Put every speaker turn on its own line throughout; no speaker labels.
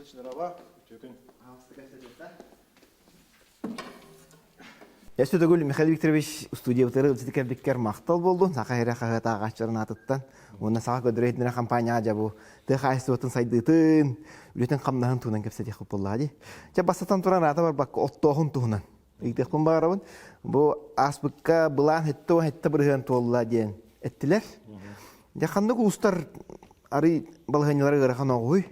Васильевич, здорово. Үтүө күн.
Өссө төгүл Михаил Викторович студиябытыгар ыалдьыты кэлбиккэр махтал буоллун. Саха сирэ хаһыат ааҕааччыларын аатыттан уонна Саха көдөрө иһитиннэрэр хампаанньаҕа дьэ бу тыа хаһаайыстыбатын сайдыытын, үлэтин-хамнаһын туһунан кэпсэтиэхпит буоллаҕа дии. Чэ бастатан туран аата барбакка оттооһун туһунан ыйытыахпын баҕарабын. Бу ааспыкка былаан 77% туолла диэн эттилэр. Дьэ ханнык улуустар арый балаһыанньалара ыарахан оҕуһуй?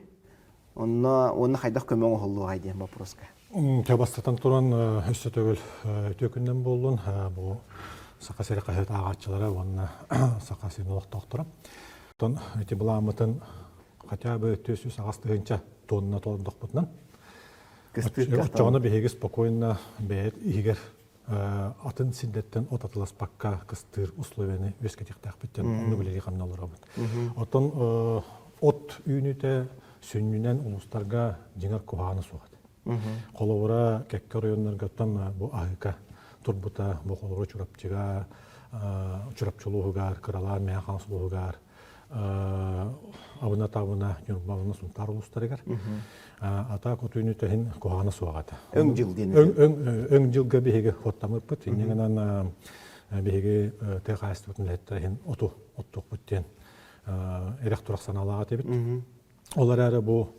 Онно уонна хайдах көмө оҥоһуллуоҕай диэн боппуруоска.
Чэ бастатан туран өссө төгүл үтүө күннэн буоллун. Бу Саха сирэ хаһыат ааҕааччылара уонна Саха сирин олохтоохторо. Оттон ити былааммытын хотя бы 408 тыһыынча тонна толордохпутунан оччоҕуна биһиги спокойно бэйэт иһигэр атын сирдэртэн от атыласпакка кыстыыр условияны үөскэтиэхтээхпит диэн оннук үлэлии хамна олоробут. Оттон от үүнүүтэ сүнньүнэн улуустарга дьиҥэр куһаҕана суох этэ. Холобура, кэккэ оройуоннаргаттан бу аһыыка турбута, бу холобура Чурапчыга, Чурапчы улууһугар, Кыралаан Мэҥэ Хаҥалас улууһугар, абына-табына Ньурба уонна Сунтаар улуустарыгар. Ата отууну тэһин куһаҕана суох этэ.
Өҥ дьыл диэн.
Өҥ дьылга биһиги оттамыппыт. Инньэ гынан биһиги тыа хаһаайыстыбатын үлэһиттэрэ иһин оту оттуохпут диэн эрэх-турах санаалаах этибит. Ол эрээри бу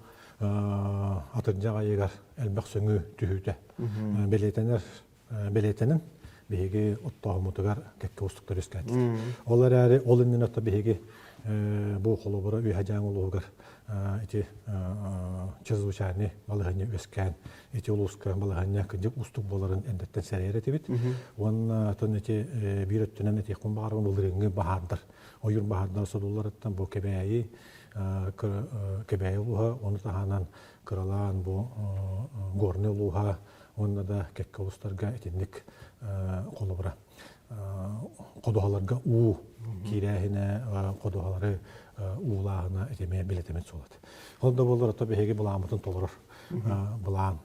атырдьах айыгар элбэх сөҥүү түһүүтэ бэлиэтэнэр бэлиэтэнэн биһиги оттооһуммутугар кэккэ уустуктар үөскээтилэр. Ол эрээри ол иннинэ ото биһиги бу холобура Үөһэ Дьааҥы улууһугар ити чрезвычайный балаһыанньа үөскээн ити улууска балаһыанньа кырдьык уустук буоларын эрдэттэн сэрэйэр этибит. Уонна отон ити биир өттүнэн этиэхпин баҕарабын былырыыҥҥы баһаардар, ойуур баһаардар содулларыттан бу Кэбээйи Кэбээйи улууһа, ону таһынан кыралаан бу Горнай улууһа уонна да кэккэ улуустарга итинник холобура ходуһаларга уу киирээһинэ, ходуһалары уулааһына итимиэ билэтимит суолат. Ол да буоллар ото биһиги былааммытын толорор былаан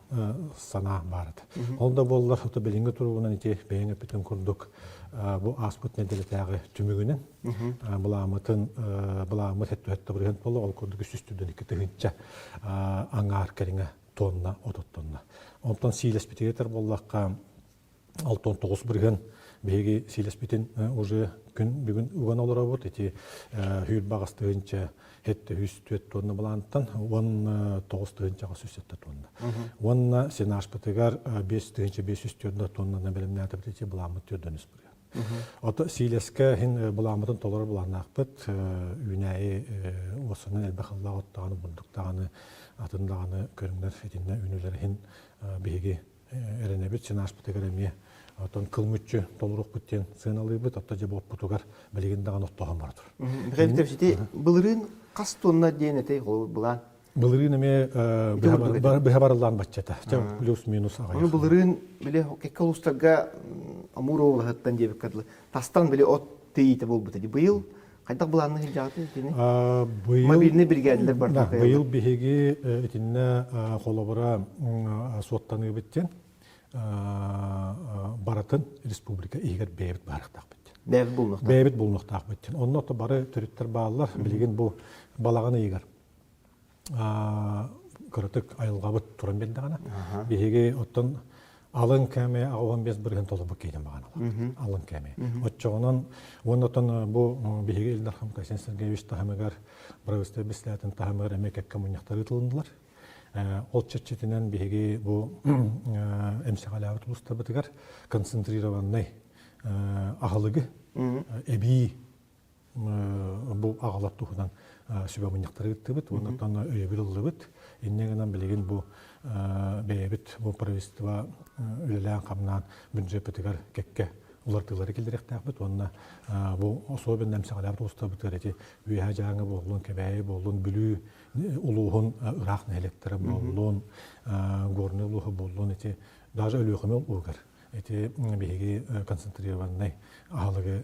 санаа баар этэ. Ол да буоллар ото билиҥҥи туругунан ити бэйэҥ эппитин курдук бу ааспыт нэдиэлэтээҕи түмүгүнэн былааммытын былааммыт хэттүһэттэ бырыһын буолла ол курдук 302 тыһыынча аҥаар кэриҥэ тонна ототтонно. Онтон сиилэспитигэр буоллахха 69 бырыһын биһиги сиилэспитин уже күн бүгүн уган олоробут. Ити хүүрбаҕас тыһыынча хетте үс түөрт тонна былаантан 19 тыһыынчаҕа 107 тонна. Уонна сенажпытыгар 5 тыһыынча 504 тоннаны бэлэмнээтибит ити былааммыт төрдөн үс бырыһын. Ото сиилэскэ иһин былааммытын толору былааннаахпыт. Үүнээйи уоссанан элбэх ыллаах от даҕаны, бурдук даҕаны, атын даҕаны көрүҥнэр итиннэ үүнүүлэр иһин биһиги эрэнэбит. Сенажпытыгар эмиэ оттон кыл мүччү толоруохпут диэн сыаналыыбыт. Отто дьэ буоппутугар билигин даҕаны оттооһун бара турар.
Михаил Викторович, ити былырыын хас тонна диэн этэй холобур былаан?
Былырыын эмиэ быһа барыллаан баччата. Плюс-минус аҕыйах.
Ону былырыын били кэккэ улуустарга Амур облаһыттан диэбиккэ дылы тастан били от тиийиитэ буолбута дии. Быйыл хайдах былаанны сылдьаҕытый итини? Мобильный биригээдэлэр бардахха.
Быйыл биһиги итиннэ холобура суоттаныыбыт диэн барытын республика иһигэр бэйэбит баарыахтаахпыт.
Бэйэбит булунуохтаахпыт.
Бэйэбит булунуохтаахпыт диэн. Онно бары төрүттэр бааллар. Билигин бу балаҕан ыйыгар кыратык айылҕабыт туран биэрдэҕинэ биһиги оттон алын кээмэйэ 85 бырыһын толорбут киһитин баҕаналар алын кээмэйэ оччоҕунан уонна оттон бу биһиги Ил Дархан Кайсен Сергеевич таһымыгар правительство бэстээтин таһымыгар эмиэ кэккэ мунньахтар ыытылыннылар ол чэрчитинэн биһиги бу эмсэҕэлээбит улуустарбытыгар концентрированнай аһылыгы эбии бу аҕалар туһунан сүбэ мунньахтары ыыттыбыт уонна оттон өйөбүл ыллыбыт. Инньэ гынан билигин бу бэйэбит бу правительство үлэлээн-хамнаан бюджеппытыгар кэккэ уларытыылары киллэриэхтээхпит уонна бу особенно эмсэҕэлээбит улуустарбытыгар ити Үөһээ Дьааҥы буоллун, Кэбээйи буоллун, Бүлүү улууһун ыраах нэһилиэктэрэ буоллун, Горнай улууһа буоллун ити даже Өлүөхүмэ улууһугар Ити биһиги концентрированнай аһылыгы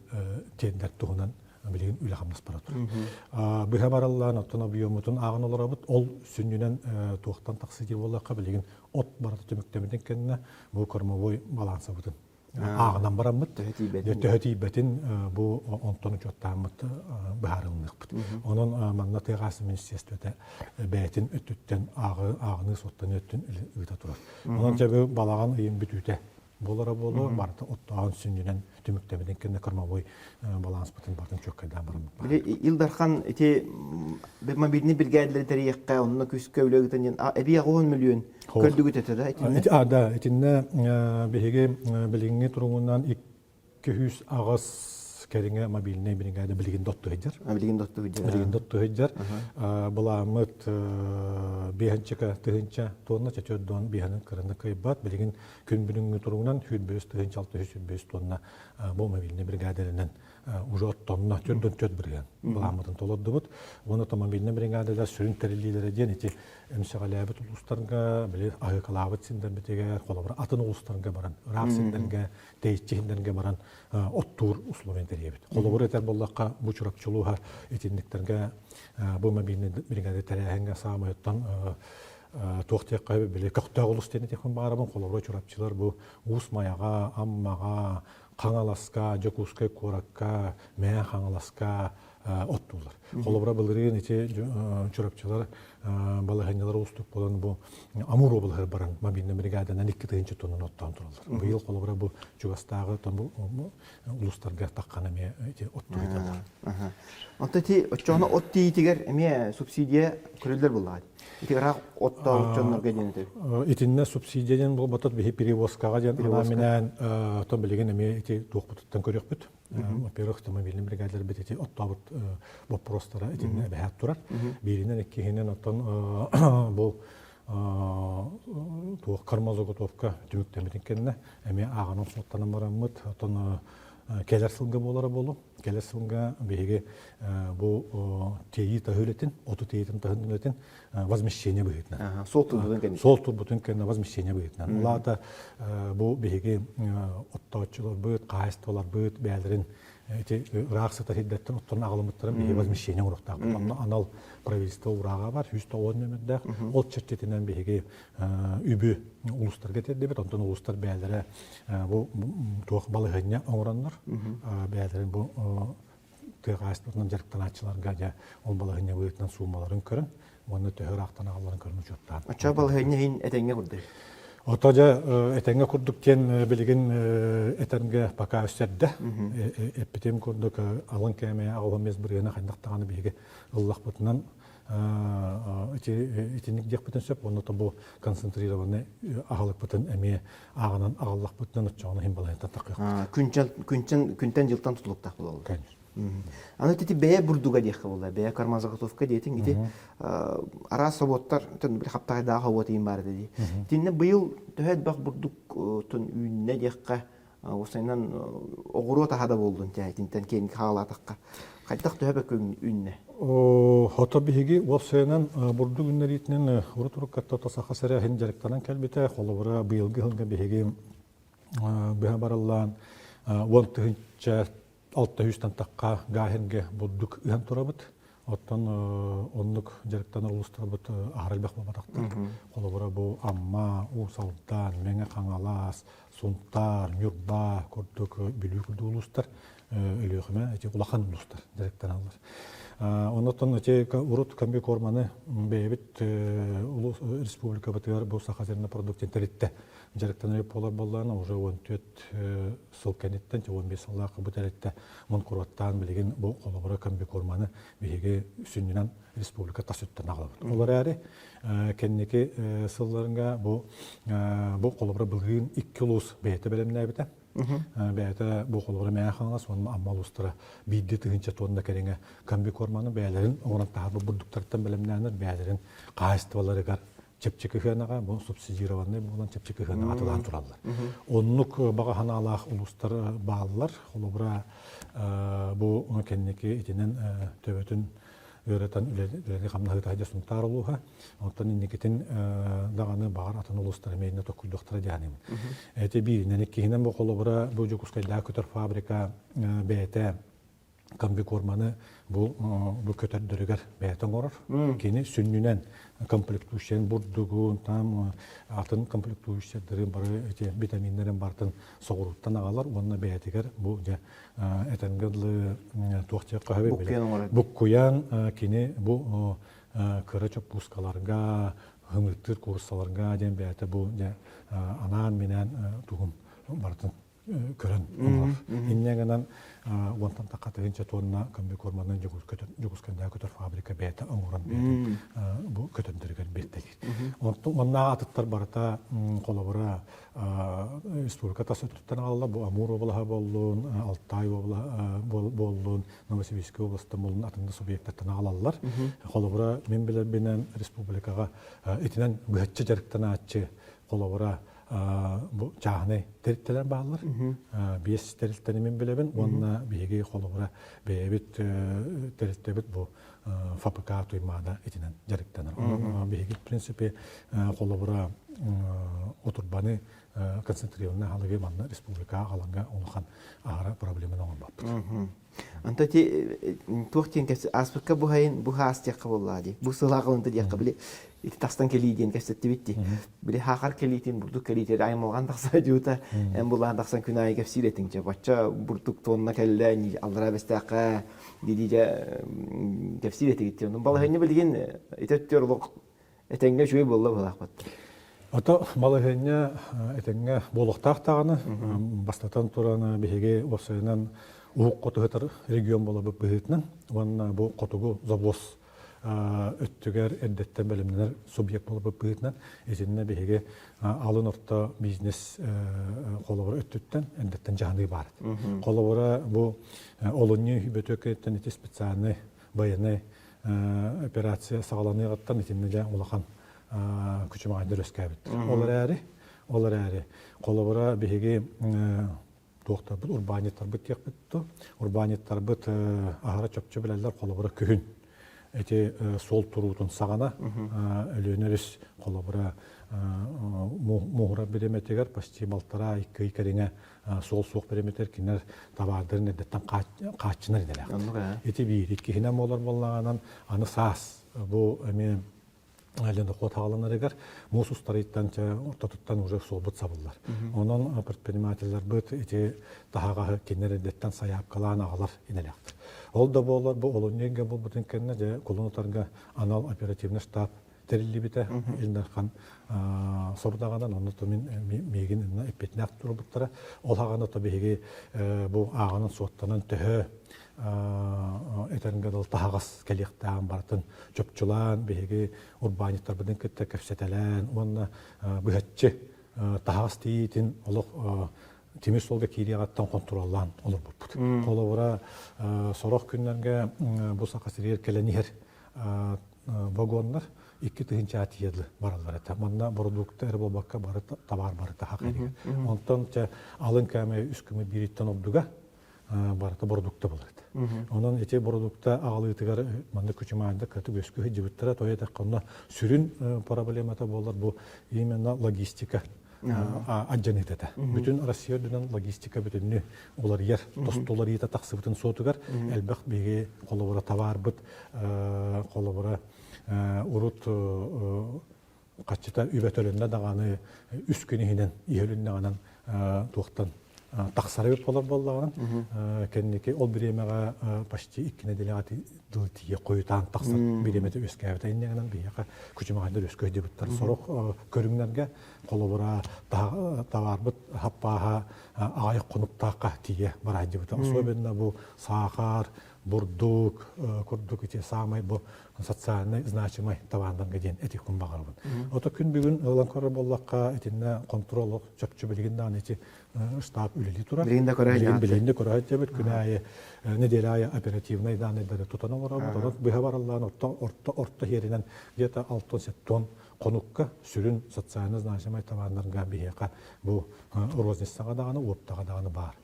тиэрдэр туһунан билигин үлэ-хамнас бара турар. Быһа бараллаан оттон объеммутун ааҕан олоробут. Ол сүнньүнэн туохтан тахсыы диир буоллахха билигин от барыта түмүктэммитин кэннэ бу кормовой балансабытын. ааҕынан бараммыт төһө тиийбэтин бу онтон учуоттааммыт быһаарылыныахпыт. Онон манна тыа хаһаайыстыбатын министерствота бэйэтин өттүттэн ааҕыныы суоттаныы өттүн ыыта турар. Онон дьэ бу балаҕан ыйын бүтүүтэ буолара буолуо, барыта оттооһун сүнньүнэн түмүктэммитин кэннэ кормовой баланспытын барытын чуоккайдаан бараммыт.
Били Ил Дархан ити мобильный бригадалары тэрийиэххэ, онно күүскэ үлэ ыытан диэн эбии 80 миллион көрдүгүт этэ да итиннэ?
Да, итиннэ биһиги билиҥҥи туругунан 208 кэриҥэ мобильнай бригада билигин дотту сылдьар.
Билигин дотту сылдьар.
Билигин дотту сылдьар. Былааммыт биэһинчика тыһынча тонна чөчөрдон биэһинин кыраны кыайбат. Билигин күн бүгүҥҥү туругунан 105 тыһынча 605 тонна бу мобильнай бригадаларынан уже оттонно 44% былааммытын толордубут. Уонна мобильнай бригадалар сүрүн тэриллиилэрэ диэн ити эмсэҕэлээбит улуустарга, били аһыыкалаабыт сирдэрбитигэр, холобура атын улуустарга баран, ыраах сирдэргэ, тэйиччи сирдэргэ баран оттуур условиен тэрийэбит. Холобур этэр буоллахха, бу Чурапчы улууһа итинниктэргэ бу мобильнай бригада тэрээһиҥҥэ саамай оттон туох диэххэ били көхтөөх улус диэн этиэхпин баҕарабын. Холобура Чурапчылар бу Уус Майаҕа, Аммаҕа, Хаҥаласка, Дьокуускай куоракка, Мэҥэ Хаҥаласка оттууллар. Холобура былырыын ити Чурапчылар балаһыанньалара уустук буолан бу Амур облаһыгар баран мобильный бригаданан 2000 тоннаны оттоон тураллар. Быйыл холобура бу чугастааҕы улуустарга таххан эмиэ ити оттуу ыыталлар.
Онто ити оччоҕуна от тиийитигэр эмиэ субсидия көрүллэр буоллаҕа. Ити ыраах оттообут дьоннорго диэн этэ.
Итиннэ субсидия диэн буолбатар биһи перевозкаҕа диэн анаан-минээн оттон билигин эмиэ ити туохпутуттан көрүөхпүт. Во-первых, автомобильный бригадаларбыт ити оттообут боппуруостара итиннэ эбэһээт турар. Бииринэн, иккиһинэн оттон бу туох кормозаготовка түмүктэммитин кэннэ эмиэ ааҕынан суоттанан бараммыт, оттон кэлэр сылга буолара буолуо. Кэлэр сылга биһиги бу тиэйии таһыы үлэтин, оту тиэйиитин таһын үлэтин возмещение быһыытынан.
Суол турбутун кэннэ.
Суол турбутун кэннэ возмещение быһыытынан. Ол аата бу биһиги оттооччуларбыт, хаһаайыстыбаларбыт бэйэлэрин ити ыраах сытар сирдэртэн оттон аҕаламмыттарын биһиги возмещение оҥоруохтаахпыт. Онно анал правительство уурааҕа бар, 190 нөмөрдөөх. Ол чэрчитинэн биһиги үбү улуустарга тиэрдибит, онтон улуустар бэйэлэрэ бу туох балаһыанньа оҥороннор, бэйэлэрин бу тыа хаһаайыстыбатынан дьарыктанааччыларга дьэ ол балаһыанньа быһыытынан суумаларын көрөн уонна төһө ыраахтан аҕалларын көрөн учуоттаан.
Оччо балаһыанньа иһин этэҥҥэ курдук.
Ото дьэ этэҥҥэ курдук диэн билигин этэргэ пока өссө эрдэ. Эппитим курдук алын кээмэйэ аҕыс эмиэс бырыһыана хайдах даҕаны биһиги ыллахпытынан итинник диэхпитин сөп уонна бу концентрированный аһылыкпытын эмиэ ааҕынан аҕаллахпытынан оччоҕуна иһин балаһыантан таххыахпыт.
Күнчэн күнчэн күнтэн дьылтан тутулуктаах буолаллар. Аны ити бэйэ бурдуга диэххэ буолла, бэйэ кормозаготовка диэтиҥ ити араас собуоттар хаптаҕайдаах собуот иин баар этэ дии. Итиннэ быйыл төһө элбэх бурдук үүннэ диэххэ Уопсайынан оҕуруот аһа да буоллун итинтэн киэҥ хаалаатахха хайдах төһө бөккө үүннэ?
Хото биһиги уопсайынан бурдук үүннэриитинэн урут уруккатта саха сирэ иһин дьарыктанан кэлбитэ. Холобура быйылгы сылга биһиги быһа барыллаан 10 600 тахха гаахингэ бурдук ыһан турабыт. Оттон оннук дьарыктанар улуустарбыт аһара элбэх буолбатахтар. Холобура бу Амма, Уус Алдан, Мэҥэ Хаҥалас, Сунтаар, Ньурба курдук Бүлүү курдук улуустар, Өлүөхүмэ ити улахан улуустар дьарыктаналлар. Оннуттан ити урут комбикорманы бэйэбит улуус республикабытыгар бу Саха зернопродукт тэрилтэ дьарыктанар буолар буоллаҕына уже 14 сыл кэнниттэн 15 сыллаах бу тэрилтэ мункуруоттаан билигин бу холобура комбикорманы биһиги сүнньүнэн республика тас өттүн аҕалабыт. Ол эрээри кэнники сылларга бу бу холобура былырыын икки улуус бэйэтэ бэлэмнээбитэ. Бэйэтэ бу холобура Мэҥэ Хаҥалас уонна Амма улуустара биирдии тыһыынча тонна кэриҥэ комбикорманы бэйэлэрин оҥорон таһаарбыт бурдуктарыттан бэлэмнээннэр бэйэлэрин хаһаайыстыбаларыгар чэпчэки сыанаҕа бу субсидированный буолан чэпчэки сыанаҕа атылаан тураллар. Оннук баҕа санаалаах улуустар бааллар. Холобура бу кэнники итинэн төбөтүн ыаратан үлэни хамнаһыта сылдьар Сунтаар улууһа. Оттон инникитин даҕаны баҕар атын улуустар эмиэ иннэ токкуйдуохтара диэханимын. Эти бииринэн, иккиһинэн бу холобура бу Дьокуускайдаах көтөр фабрика бэйэтэ. Комбикорманы бу бу көтөрдөрүгэр бэйэтэ оҥорор. Кини сүнньүнэн комплектующайын бурдугун, там атын комплектующайдарын бары эти витаминнэрин барытын соҕурууттан аҕалар уонна бэйэтигэр бу дьэ этэнгэ дылы туох диэххэ сөбүй буккуйан кини бу кыра чоппуускаларга хымыттыыр кууруссаларга диэн бэйэтэ бу дьэ анаан-минээн тугун барытын көрөн оҥорор. Инньэ гынан уонтан тахха тыһыынча тонна комбикорманан Дьокуускайдааҕы көтөр фабрика бэйэтэ оҥорон бэйэтин бу көтөрдөрүгэр биэртэлиир. Онтон онно атыттар барыта холобура республика тас өттүттэн аҕалла бу Амур уобалаһа буоллун, Алтай уобалаһа буоллун, Новосибирскай областан буоллун атын да субъектартан аҕалаллар. Холобура мин билэрбинэн республикаҕа итинэн быһаччы дьарыктанааччы холобура бу чааһынай тэрилтэлэр бааллар. Биэс тэрилтэни мин билэбин уонна биһиги холобура бэйэбит тэрилтэбит бу ФПК Туймаада итинэн дьарыктанар. Онон биһиги в принципе холобура отурбаны концентрированный аһылыгы манна республикаҕа аҕаларга улахан аһара проблеманы оҥорбоппут.
Онто ити туох диэн кэпсэ ааспыкка бу сайын бу хаас диэххэ буоллаҕа дии. Бу сыл аҕалынта диэххэ били ити тахсан кэлии диэн кэпсэттибит дии. Били хаахар кэлиитин бурдук кэлиитин аймалҕан тахса дьуута эн булаан тахсан күн аайы кэпсиир этиҥ чэ бачча бурдук тонна кэллэ аллараа бэстээххэ дии дьэ кэпсиир этигит. Онон балаһыанньа билигин ити өттүгэр олох Этэҥҥэ үчүгэй буолла быһыылаахпыт.
Ото балаһыанньа этэҥҥэ буолуохтаах даҕаны. Бастатан туран биһиги уопсайынан уһук хоту сытар регион буоларбыт быһыытынан уонна бу хотугу завоз өттүгэр эрдэттэн бэлэмнэнэр субъект буоларбыт быһыытынан итиннэ биһиги алын орто бизнес холобура өттүттэн эрдэттэн дьаһаныы баар. Холобура бу олунньу бөтүөкэттэн ити специальный байыаннай операция саҕаланыаҕыттан итиннэ дьэ улахан күчүмэҕэйдэр үөскээбит. Ол эрээри, ол эрээри, холобура биһиги туохтарбыт, урбаанньыттарбыт диэхпит дуо? Урбаанньыттарбыт аһара чопчу билэллэр, холобура күһүн ити суол туруутун саҕана Өлүөнэ өрүс холобура муоһурар бириэмэтигэр почти балтараа икки ый кэриҥэ суол суох бириэмэтигэр кинилэр табаардарын эрдэттэн хааччынар идэлээхтэр. Ити биир. Иккиһинэн буолар буоллаҕынан аны саас бу эмиэ ледоход хааланарыгар муус устарыйтан ортотуттан уже суолбут сабыллар. Онон предпринимателлэрбит ити таһаҕаһы кинилэр эрдэттэн сайаапкалаан аҕалар идэлээхтэр. Ол да буоллар бу олунньу ыйга буолбутун кэннэ дьэ кулун утарга анал оперативный штаб тэриллибитэ Ил Дархан сорудаҕынан онно то мин миигин инна эппиэтинээх турбуттара. Ол хаҕана то биһиги бу ааҕынан суоттанан төһө этэргэ дылы таһаҕас кэлиэхтээҕин барытын чопчулаан биһиги урбаанньыттарбытын кытта кэпсэтэлээн уонна быһаччы таһаҕас тиийиитин олох тимир суолга киириэҕиттэн хонтуруоллаан олорбуппут. Холобура, сорох күннэргэ бу Саха сиригэр кэлэн иһэр вагоннар 2000 тиийэ бараллар этэ. Манна бородуукта эрэ буолбакка бары табаар барыта хақ Онтон чэ алын кээмэй үс күмү биириттэн ордуга барыта бородукта болар этэ. Онон ити бородукта аҕалыытыгар манна күчүмаанда кытык өскө сылдьыбыттара тоҕо этэх онно сүрүн проблемата буолар бу именно логистика адьаныыта этэ. Бүтүн Россия үрдүнэн логистика бүтүннүү уларыйар, тосту уларыйыыта тахсыбытын суотугар элбэх биһиги холобура табаарбыт холобура урут хаччыта үбэ төлөннө даҕаны үс күн иһинэн иһөлүннэҕинэн туохтан тахсара эбит буолар буоллаҕына кэнники ол бириэмэҕэ почти икки нэдиэлэҕэ дылы тиийэ хойутаан тахсар бириэмэтэ үөскээбитэ иннигинэн биһиэхэ күчүмэҕэйдэр үөскэйдибиттэр сорох көрүҥнэргэ холобура табаарбыт хаппааһа аҕыйах хонуктаахха тиийэ бараайдыбыта особенно бу саахар бурдук курдук ити саамай бу социальный значимый табаардарга диэн этиэхпин баҕарабын. Ото күн бүгүн ылан көрөр буоллахха итиннэ контрол чопчу билигин даҕаны ити штаб үлэлии турар.
Билигин да көрө
Билигин да көрө сылдьабыт. Күн аайы неделя аайы оперативный данныйдары тутан олоробут. Онон быһа бараллаан орто орто орто иһэринэн где-то 6-7 хонукка сүрүн социально значимай табаардарга биһиэхэ бу розницаҕа даҕаны, уоптаҕа даҕаны баар.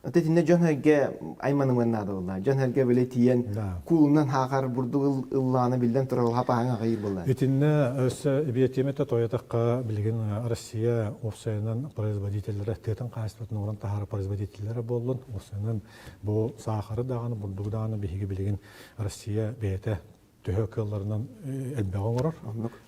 Ата итиннэ дьон эргэ айманымыан наада буолла. Дьон эргэ били тиийэн куулунан хаахар бурдук ыллаана биллэн турар хапаһаҥ аҕыйыр буолла.
Итиннэ өссө эбиэтиэмэтэ тойотохха билигин Россия уопсайынан производителлэрэ тыатын хаһаайыстыбатын оҥорон таһаарар производителлэрэ буоллун. Уопсайынан бу саахары даҕаны, бурдугу даҕаны биһиги билигин Россия бэйэтэ төһө кыалларынан элбэҕи оҥорор.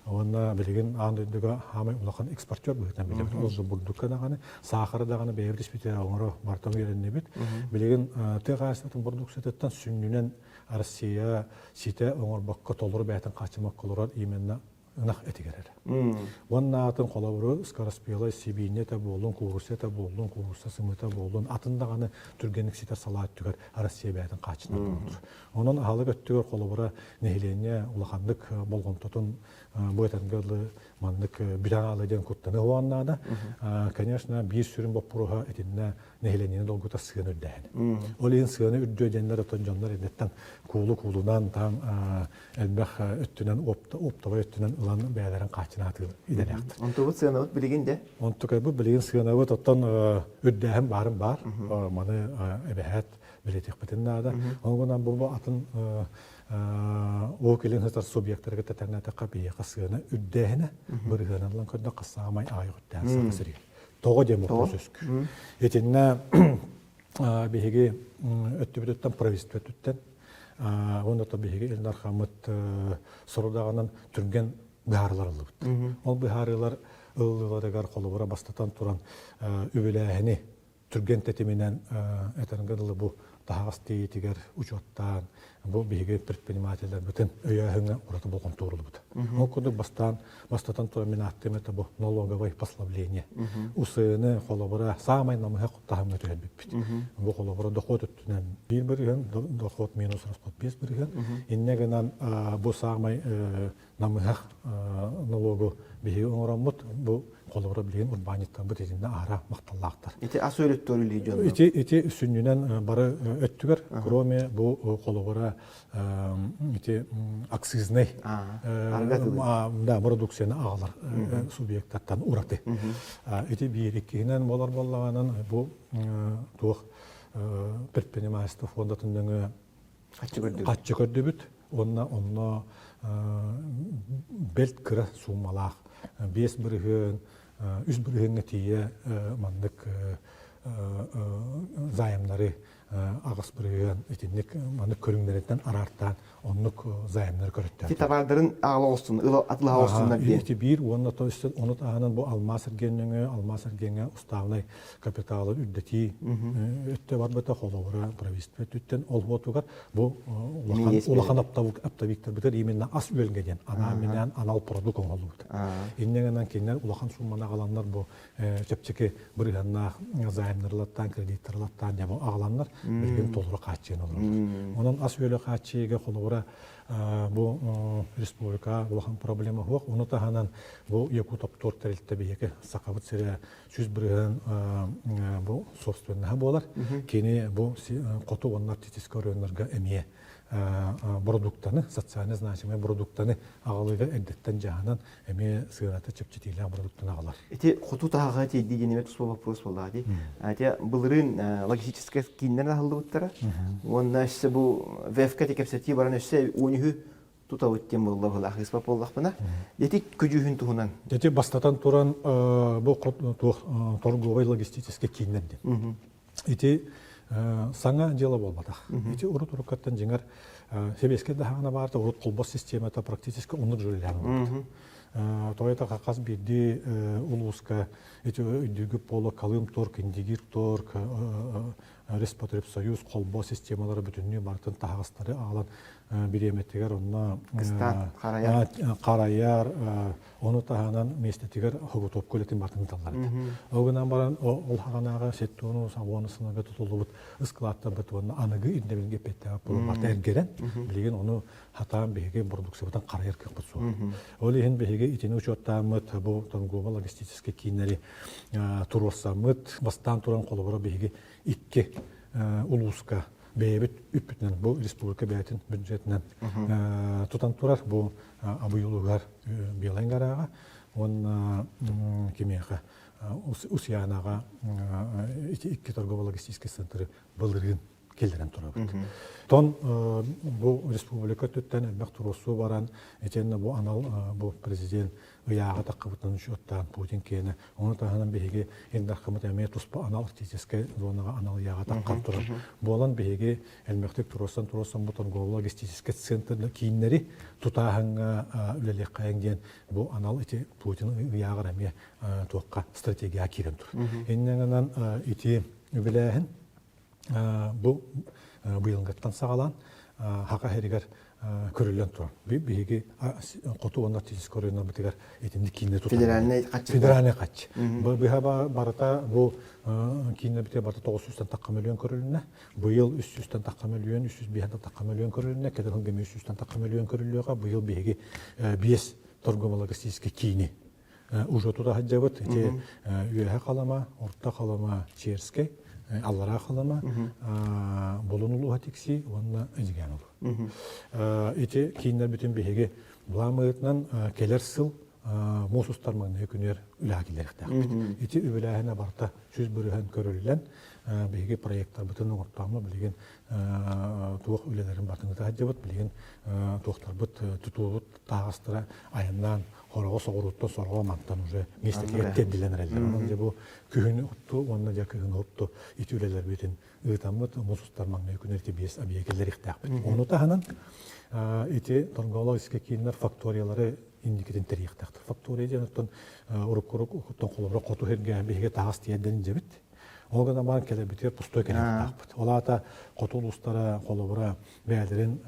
Уонна билигин аан дойдуга хаамай улахан экспортер быһыытынан билэбит. Ол бурдукка даҕаны, саахары даҕаны бэйэбит испитэ оҥоро бартан үөрэннибит. Билигин тыа хаһаайыстыбатын бородууксуйатыттан сүнньүнэн Россия ситэ оҥорбокко толору бэйэтин хааччымакка олорор именно ынах этигэр эрэ. Уонна атын холобуру скороспелай сибиинньэ этэ буоллун, куурусса этэ буоллун, куурусса сымыыта буоллун, атын даҕаны түргэнник ситэр салаа өттүгэр Россия бэйэтин хааччынар буолар. Онон аһылык өттүгэр холобура нэһилиэнньэ улаханнык болҕомтотун бу этэргэ дылы маннык бүтэн аала диэн куттаны уһуон наада. Конечно, биир сүрүн боппуруоһа итиннэ нэһилиэнньэни долгутар сыана үрдээһин. Ол иһин сыана үрдүө диэннэр оттон дьоннор эрдэттэн куулу куулунан там элбэх өттүнэн оптовай өттүнэн ылан бэйэлэрин хааччынаатыы идэлээхтэр.
Онтубут сыанабыт билигин де?
Онтукайбыт билигин сыанабыт оттон үрдээһин баарын баар. Маны эбэһээт билэтиэхпитин наада. Ол гынан бу атын ол кэлин сытар субъектарга тэтэҥнээтэххэ биһиэхэ сыана үрдээһинэ бырыһыанан ылан көрдөххө саамай аҕыйах үрдээн Саха сиригэр. Тоҕо диэн боппуруос үөскүүр. Итиннэ биһиги өттүбүтүттэн правительство өттүттэн уонна то биһиги Ил Дархаммыт сорудаҕынан түргэн быһаарыылар ыллыбыт. Ол быһаарыылар ыллыыларыгар холобура бастатан туран үбүлээһини түргэн тэтиминэн этэргэ дылы бу таһаҕас тиийиитигэр учуоттаан бу биһиги предпринимателлэрбитин өйөөһүҥҥэ ураты болҕомто ууруллубута. Ол курдук бастаан бастатан туран мин ааттыым это бу налоговое послабление. УСН холобура саамай намыһах таһымҥа түһэрбиппит. Бу холобура дохуот өттүнэн 1 бырыһыан, дохуот минус расход 5 бырыһыан. Инньэ гынан бу саамай намыһах налогу биһиги оҥороммут бу холобура билигин урбаанньыттарбыт итиннэ аһара махталлаахтар.
Ити ас өрүттөр үлэ дьон.
Ити ити сүнньүнэн бары өттүгэр кроме бу холобура ити акцизнай да продукцияны аҕалар субъектартан ураты. Ити биир иккиһинэн болор боллаҕынан бу туох предпринимательство фондатын нөҥүө Хаччы көрдүбүт уонна онно бэрт кыра суумалаах 5 бырыһыан, 3 бырыһыаҥҥа тиийэ маннык займнары 8 бырыһыан итинник маннык көрүҥнэриттэн араартаан оннук займнары көрөттөөтүлэр.
Ити табаардарын аҕала оҕустун, атылаһа оҕустуннар диэн.
Ити биир уонна то ону таһынан бу алмаас эргиэн нөҥүө алмаас эргиэҥҥэ уставнай капиталы үрдэтии өттө барбыта холобура правительство өттүттэн ол уотугар бу улахан улахан оптовиктарбытыгар именно ас үөлгэ диэн анаан-минээн анал продукт оҥоһуллубут. Инньэ гынан кинилэр улахан сумманы аҕаланнар бу чэпчэки бырыһыаннаах займнарылаттаан кредиттарылаттаан дьэ бу аҕаланнар билигин толору хааччыйан олороллор. Онон ас үөлэ хааччыйыыга холобура бу республика улахан проблема суох. Ону таһынан бу Якутоптор тэрилтэ биһиги Сахабыт сирэ 100% бу собственноһа буолар. Кини бу хоту уонна арктическай оройуоннарга эмиэ продуктаны, социально значимый продуктаны аҕалыыга эрдэттэн дьаһанан эмиэ сыаната чэпчэтиилээх продуктаны аҕалар.
Ити хоту таһаҕа тиэрдии диэн эмиэ туспа вопрос буоллаҕа дии. Ити былырыын логистическай кииннэр аһыллыбыттара. Уонна өссө бу ВФК кэпсэтии баран өссө 13 тутабыт диэн буолла быһылаах ыыспат буоллахпына. Ити күдьүүһүн туһунан.
Ити бастатан туран бу туох торговай логистическай кииннэр диэн. Ити саҥа дьыала буолбатах. Ити урут уруккаттан дьиҥэр сэбиэскэй даһаана баарта урут холбос системата практически оннук үлэлээн олорбут. Тоҕо хас биирдии улууска ити өйдүүгү поло Колым торг, Индигир торг, Респотребсоюз холбоо системалара бүтүннүү барытын таһаҕастары аҕалан бириэмэтигэр онно харайар, ону таһынан миэстэтигэр хоготуопка үлэтин барытын ыыталлар этэ. Ол гынан баран ол хаҕанааҕы сеттуону сабуону сылга тутуллубут ыскылааттарбыт уонна аныгы ирдэбилгэ эппиэттээх буолан барыта эргэрэн билигин ону хатаан биһиги бородууксуйабытын харайар кыахпыт суох. Ол иһин биһиги итини учуоттааммыт бу торгово логистическай кииннэри туруорсаммыт бастаан туран холобура биһиги икки улууска бэйэбит үппүтүнэн бу республика бэйэтин бюджетинэн тутан турар бу Абый улууһугар Белай Гарааҕа уонна кимиэхэ. Усуйаанаҕа ити икки торгово-логистическай центры былырыын киллэрэн турабыт. Тон бу республика өттүттэн элбэх туруорсуу баран, итиэннэ бу анал бу президент ыйааҕа таххыбытынан учуоттаан Путин киэнэ, ону таһынан биһиги Ил Дархаммыт эмиэ туспа анал арктическай зонаҕа анал ыйааҕа таххан турар. Буолан биһиги элбэхтик туруорсан-туруорсан бу торгово-логистическай центрдар кииннэри тутааһыҥҥа үлэлиэххэйиҥ диэн бу анал ити Путин ыйааҕар эмиэ туохха стратегияҕа киирэн турар. Инньэ гынан ити үбүлээһин бу быйылгыттан саҕалаан Хака иһигэр көрүллэн турар. Биһиги хоту уонна арктическай оройуоннарбытыгар итинник кииннэ тутар.
Федеральный хаччы.
Федеральный хаччы. Быһа барыта бу кииннэ барыта 900 тахха мөлүйүөн көрүлүннэ. Быйыл 300 тахха мөлүйүөн, 305 тахха мөлүйүөн көрүлүннэ. Кэлэр сылга 300 тахха мөлүйүөн көрүллүөҕэ. Быйыл биһиги 5 торгово-логистическай киини уже тута сылдьабыт. Ити Үөһэ Халыма, Орто Халыма, Черскэй, Аллараа Халыма, Булун улууһа Тиксии уонна Эдьигээн улууһа. Ити кииннэр бүтүн биһиги былааммытынан кэлэр сыл муус устар маҥнайгы күнүгэр үлэҕэ киллэриэхтээхпит. Ити үбүлээһинэ барыта 100% көрүллэн, биһиги проекттарбытын оҥортоому билигин туох үлэлэрин барытын ыыта сылдьабыт, билигин туохтарбыт тутуубут тааҕастара айаннаан хороҕо соҕурууттан сорҕо мантан уже миэстэтигэр тиэрдилэн эрэллэр. Онон дьэ бу күһүн отту уонна дьэ кыһын отту ити үлэлэрбитин ыытаммыт муус устар маҥнай күнэр ити биэс объектилэриэхтээхпит. Ону таһынан ити торгово-логистическай кииннэр факториялары инникитин тэрийиэхтээхтэр. Фактория диэн оттон урукку оттон холобура хоту сиргэ биһиги таһас тиэрдэн дьэбит. Ол гынан баран кэлэрбитигэр пустой кэлиэхтаахпыт. Ол аата хоту улуустара холобура бэйэлэрин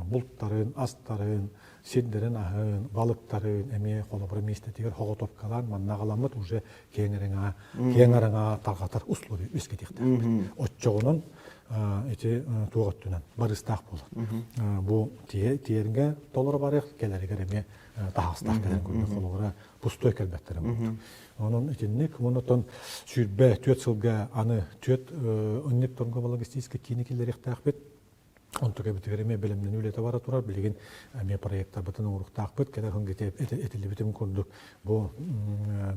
бултарын, астарын, сирдэрин аһын, балыктарын эмиэ холобура миэстэтигэр хоҕотопкалаан манна аҕаламмыт уже киэҥ араҥаҕа киэҥ араҥаҕа тарҕатар условия үөскэтиэхтээхпит. Оччоҕунан ити туох өттүнэн барыстаах буолар. Бу тиэргэ толору барыах кэлэригэр эмиэ таһаҕастаах кэлэр курдук холобура пустой кэлбэттэрэ буолуо. Онон итинник онон 24 сылга аны түөрт оннук торгово-логистическай киини киллэриэхтээхпит. Онтук эбитигэр эмиэ бэлэмнэнии үлэтэ бара турар. Билигин эмиэ проекттарбытын оҥоруохтаахпыт. Кэлэр сылга этиллибитим курдук бу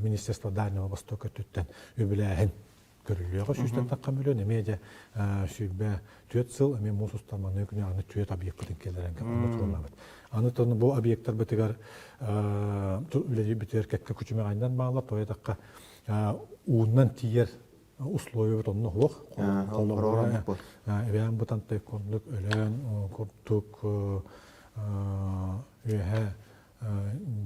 Министерство Дальнего Востока өттүттэн үбүлээһин көрүллүөҕэ сүүстэн тахха мөлүөн эмиэ дьэ 24 сыл эмиэ муус устар маннык күнү аны түөрт объекпытын киллэрэн онно туруорабыт. Аны тон бу объекттарбытыгар үлэлиирбитигэр кэккэ күчүмэҕэйинэн бааллар. Тоҕо диэтэххэ уунан тиийэр условиябыт онно суох. Холобура, Эбээн Бытантай курдук, Өлөөн курдук, Үөһээ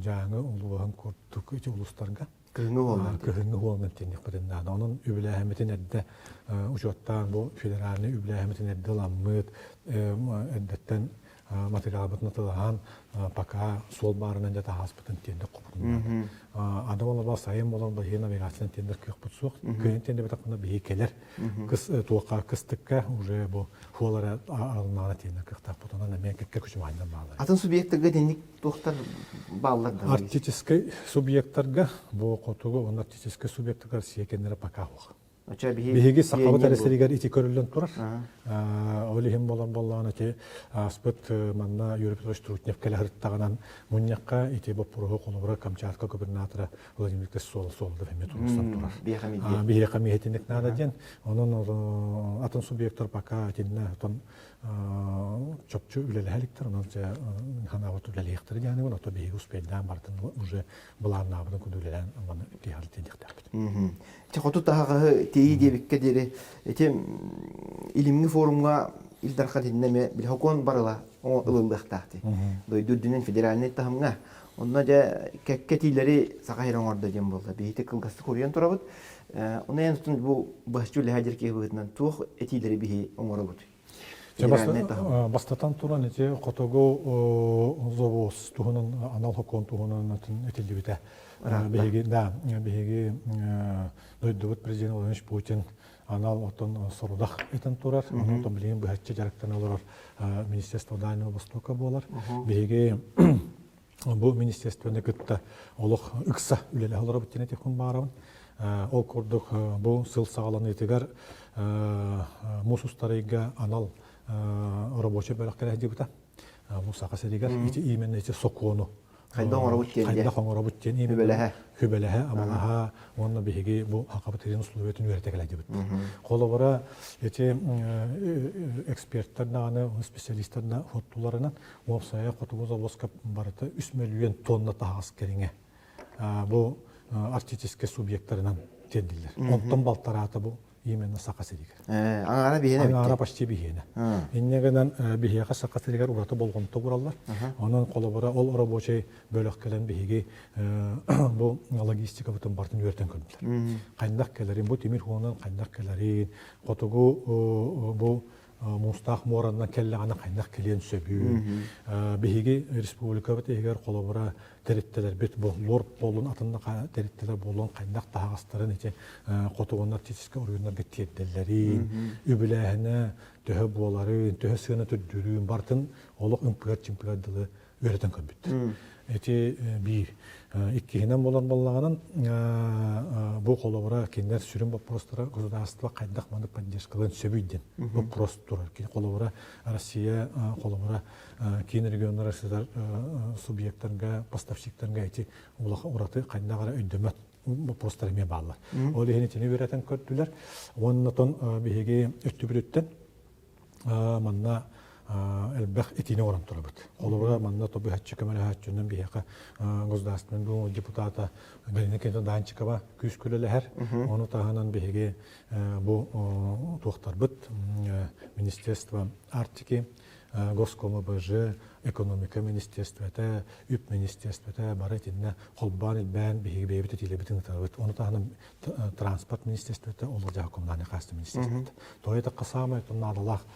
Дьааҥы улууһун курдук ити улуустарга
кыһыҥҥы уолунан
кыһыҥҥы уолунан тиийиэхпитин наада. Онон үбүлээһиммитин эрдэ учуоттаан бу федеральнай үбүлээһиммитин эрдэ ыламмыт, эрдэттэн материалбытын атылаһан пока суол баарынан дьэ таһааспытын тиэндик хопутуннаата. Аны олорбо сайын болон биһиги навигациянан тиэндэр кыахпыт суох. Кыһын тиэндибэтэхпинэ биһиги кэлэр. Кыс туохха кыстыкка уже бу хуолара арылнаана тиэндэр кыахтаахпыт. Онон эмиэ кэккэ күчүмэҕинэн баалар.
Атын субъектарга итинник туохтар бааллар да?
Арктическай субъектарга бу хотугу уонна арктическай субъектарга Россия кэннэрэ пока суох. Биһиги Сахабыт эрэ сиригэр ити көрүллэн турар. Ол иһин болон боллоон ити ааспыт манна Юрий Петрович Трутнев кэлэ сырыттаҕынан мунньахха ити боппуруоһу холобура Камчатка губернатора Владимир Викторович Суола Суолдов эмиэ туруорсан турар. Биһиэхэ эмиэ наада диэн. Онон атын субъектар пока итиннэ отон чопчу үлэлэһэ иликтэр, онон ханаабыт үлэлиэхтэрэ диэн, ото биһиги успейдаан бартын уже былааннаабытын курдук үлэлээн маны тиһэҕэ тиийиэхтээхпит.
Ити хоту таһаҕаһы тиэйии диэбиккэ диэри ити илимҥи форумҥа Ил Дархан итиннэ эмиэ били сокуон барыла ылыллыахтаах дии. Дойду үрдүнэн федеральнай таһымҥа. Онно дьэ кэккэ этиилэри Саха сирэ оҥордо диэн буолла. Биһиги кылгастык уруйан турабыт. Ону эн бу быһаччы үлэһэ дьэр киһи быһыытынан туох этиилэри биһи оҥоробут?
Бастатан туран ити хотугу завоз туһунан анал сокуон туһунан этиллибитэ. Биһиги да биһиги дойдубут президент Владимир Путин анал отон сорудах этэн турар. Онон билигин быһаччы дьарыктана олорор Министерство Дальнего Востока буолар. Биһиги бу министерствоны кытта олох ыкса үлэлэһэ олоробут диэн этиэхпин баҕарабын. Ол курдук бу сыл саҕаланыытыгар муус устарыйга анал рабочий бөлөх кэлэ сылдьыбыта. Бу Саха сиригэр ити именно ити сокуону.
Хайдах оҥоробут диэн
хайдах оҥоробут диэн
Хүбэлэһэ.
Хүбэлэһэ, амалаһа уонна биһиги бу Хакабыт сирин условиятын үөрэтэ кэлэдибит. Холобура, ити эксперттэр даҕаны, специалистар да хоттуларынан уопсайа хотугу завозка барыта 3 мөлүйүөн тонна таһаҕас кэриҥэ бу арктическай субъектарынан тиэрдиллэр. Онтон балтараата бу именно Саха сиригэр.
Аҥаара биһиэнэ
Аҥаара почти биһиэнэ. Инньэ гынан биһиэхэ Саха сиригэр ураты болҕомто уураллар. Онон холобура ол рабочай бөлөх кэлэн биһиги бу логистикабытын барытын үөрэтэн көрдүлэр. Хайдах кэлэрин, бу тимир хуонан хайдах кэлэрин, хотугу бу муустаах муоранан кэллэҕинэ хайдах кэлиэн сөбүн. Биһиги республикабыт иһигэр холобура тэриттэлэрбит бу лорд буоллун атын тэриттэлэр буоллун хайдах таһаҕастарын ити хотугуннар арктическай оройуоннарга тиэрдэллэрин, үбүлээһинэ төһө буоларын, төһө сыана түрдүүрүн барытын олох ымпыгар-чымпыгар дылы үөрэтэн көрбүттэр. Ити биир. Иккиһинэн буолар буоллаҕынан бу холобура кинилэр сүрүн боппуруостара государство хайдах маны поддержкалыан сөбүй диэн вопрос турар. Холобура Россия холобура киин регионнара сытар субъектарга, поставщиктарга ити улахан ураты хайдах эрэ өйдөмөт боппуруостар эмиэ бааллар. Ол иһин итини үөрэтэн көрдүлэр. Уонна тон биһиги өттүбүтүттэн манна элбэх итиини оҥорон турабыт. Холобура, манна тобыһаччы көмөлөһөөччүнэн биһиэхэ Государственный Дума депутата Галина Кенина Данчикова күүс күлэлэһэр. Ону таһынан биһиги бу туохтарбыт Министерство Арктики, Госкомабж, экономика министерствота, үп министерствота бары итиннэ холбоон илбээн биһиги бэйэбит этиилэрбитин ытабыт. Ону таһынан транспорт министерствота, ол дьаһал коммунальный хаһаайыстыба министерствота. Тоҕо диэтэххэ саамай наадалаах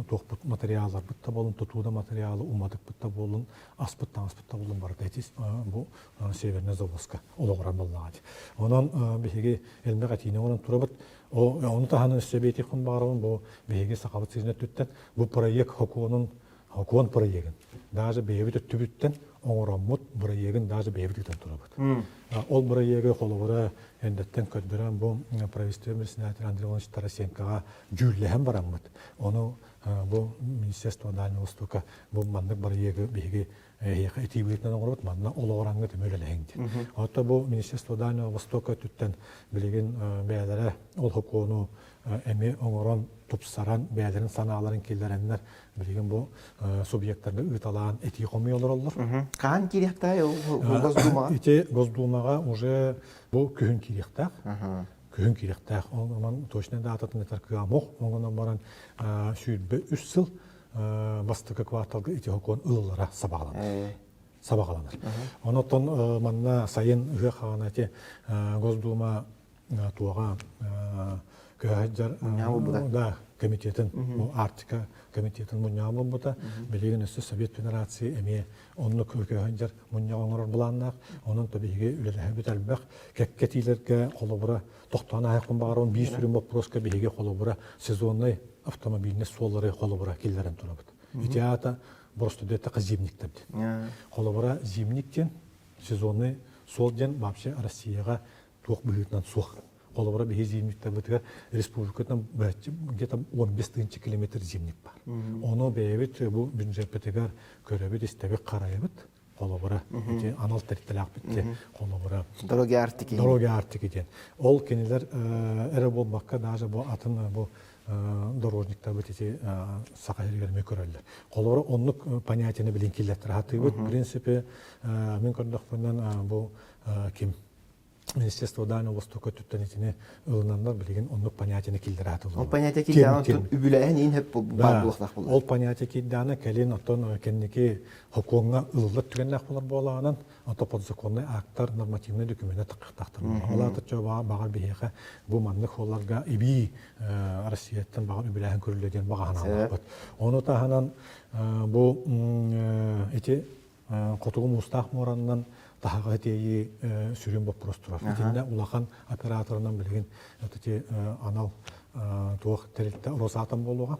туохпут материалларбыт да буоллун, тутуу да материалы, уматыкпыт да буоллун, аспыт таҥаспыт да буоллун барыта ити бу Северный завозка олоҕурар буоллаҕа. Онон биһиги элбэх этиини оҥорон турабыт. Ону таһынан өссө биэтиэхпин баҕарабын бу биһиги Сахабыт сирин өттүттэн бу проект сокуонун сокуон проегын даже бэйэбит өттүбүттэн оҥороммут бырайыагын даже бэйэбит ыытан турабыт. Ол бырайыагы холобура эрдэттэн көрдөрөн бу правительство председатель Андрей Иванович Тарасенкоҕа дьүүллэһэн бараммыт. Ону бу Министерство Дальнего Востока бу маннык бырайыагы биһиги эһиэхэ этии быһыытынан оҥоробут, манна олоҕураҥҥыт эмиэ үлэлэһиҥ диэн. Оттон бу Министерство Дальнего Востока өттүттэн билигин бэйэлэрэ ол сокуону эмиэ оҥорон, тупсаран, бэйэлэрин санааларын киллэрэннэр билигин бу субъектарга ыыталаан этии хомуйа олороллор.
Хаһан киириэхтээх Госдумаҕа?
Ити Госдумаҕа уже бу күһүн киириэхтээх. Күһүн киириэхтээх. Онон точнай дататын этэр кыаҕым суох. Онон баран 23 сыл бастакы кварталга ити сокуон ылыллара сабаҕаланар. Сабаҕаланар. Онон манна сайын ыһыах хаҕана ити Госдума туоҕа көһө да комитетин бу Арктика комитетин мунньаҕа буолбута. Билигин өссө Совет Федерации эмиэ оннук көһө мунньаҕа оҥорор былааннаах. Онон то биһиги үлэлэһэбит элбэх. Кэккэтиилэргэ холобура тохтоон ааһыахпын баҕарабын. Биир сүрүн боппуруоска биһиги холобура сезоннай автомобильный суоллары холобура киллэрэн турабыт. Ити аата боростудуйата зимниктэр диэн. Холобура зимник диэн сезонный суол диэн вообще Россияҕа туох быһыытынан суох. Холобура биһи зимниктарбытыгар республикатынан где-то 15 тыһыынча километр зимник бар. Ону бэйэбит бу бюджеппитигэр көрөбүт, истэбит, харайабыт. Холобура, ити анал тэрилтэлээхпит холобура.
Дороги Арктики.
Дороги Арктики диэн. Ол кинилэр эрэ буолбакка даже бу атын бу дорожниктарбыт ити саха сиригэр эмиэ көрөллөр. Холобура, оннук понятиены билин киллэртэрэ сатыыбыт. В принципе, мин көрдөхпүнэн бу ким Министерство Дальнего Востока өттүттэн итини ылынаннар билигин оннук понятиены киллэрэ сатыыллар.
Ол понятие киирдэҕинэ үбүлээһин иин хөп баар буолуохтаах буолар.
Ол понятие киирдэҕинэ кэлин оттон кэнники сокуоҥҥа ылыллар түгэннээх буолар буолаҕынан, ото подзаконнай актар, нормативнай докумена таххахтаахтар. Ол аата баҕар биһиэхэ бу маннык суолларга эбии Россияттан баҕар үбүлээһин көрүллүө диэн баҕа санаалаахпыт. Ону таһынан бу ити Хотугу Муустаах муоранан таһаҕаһы тиэйии сүрүн боппуруос турар. Итиннэ улахан операторынан билигин ити анал туох тэрилтэ Росатом буолуоҕа.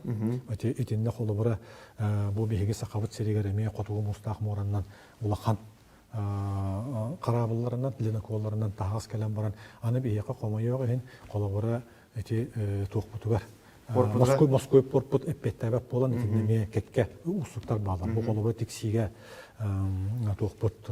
Ити итиннэ холобура бу биһиги Сахабыт сиригэр эмиэ Хотугу Муустаах муоранан улахан хараабылларынан, линоколларынан таһаҕас кэлэн баран, аны биһиэхэ хомойуох иһин холобура ити туохпутугар. Москуй Москуй порпут эппиэттээбэт буолан итиннэ эмиэ кэккэ уустуктар бааллар. Бу холобура тиксиигэ туохпут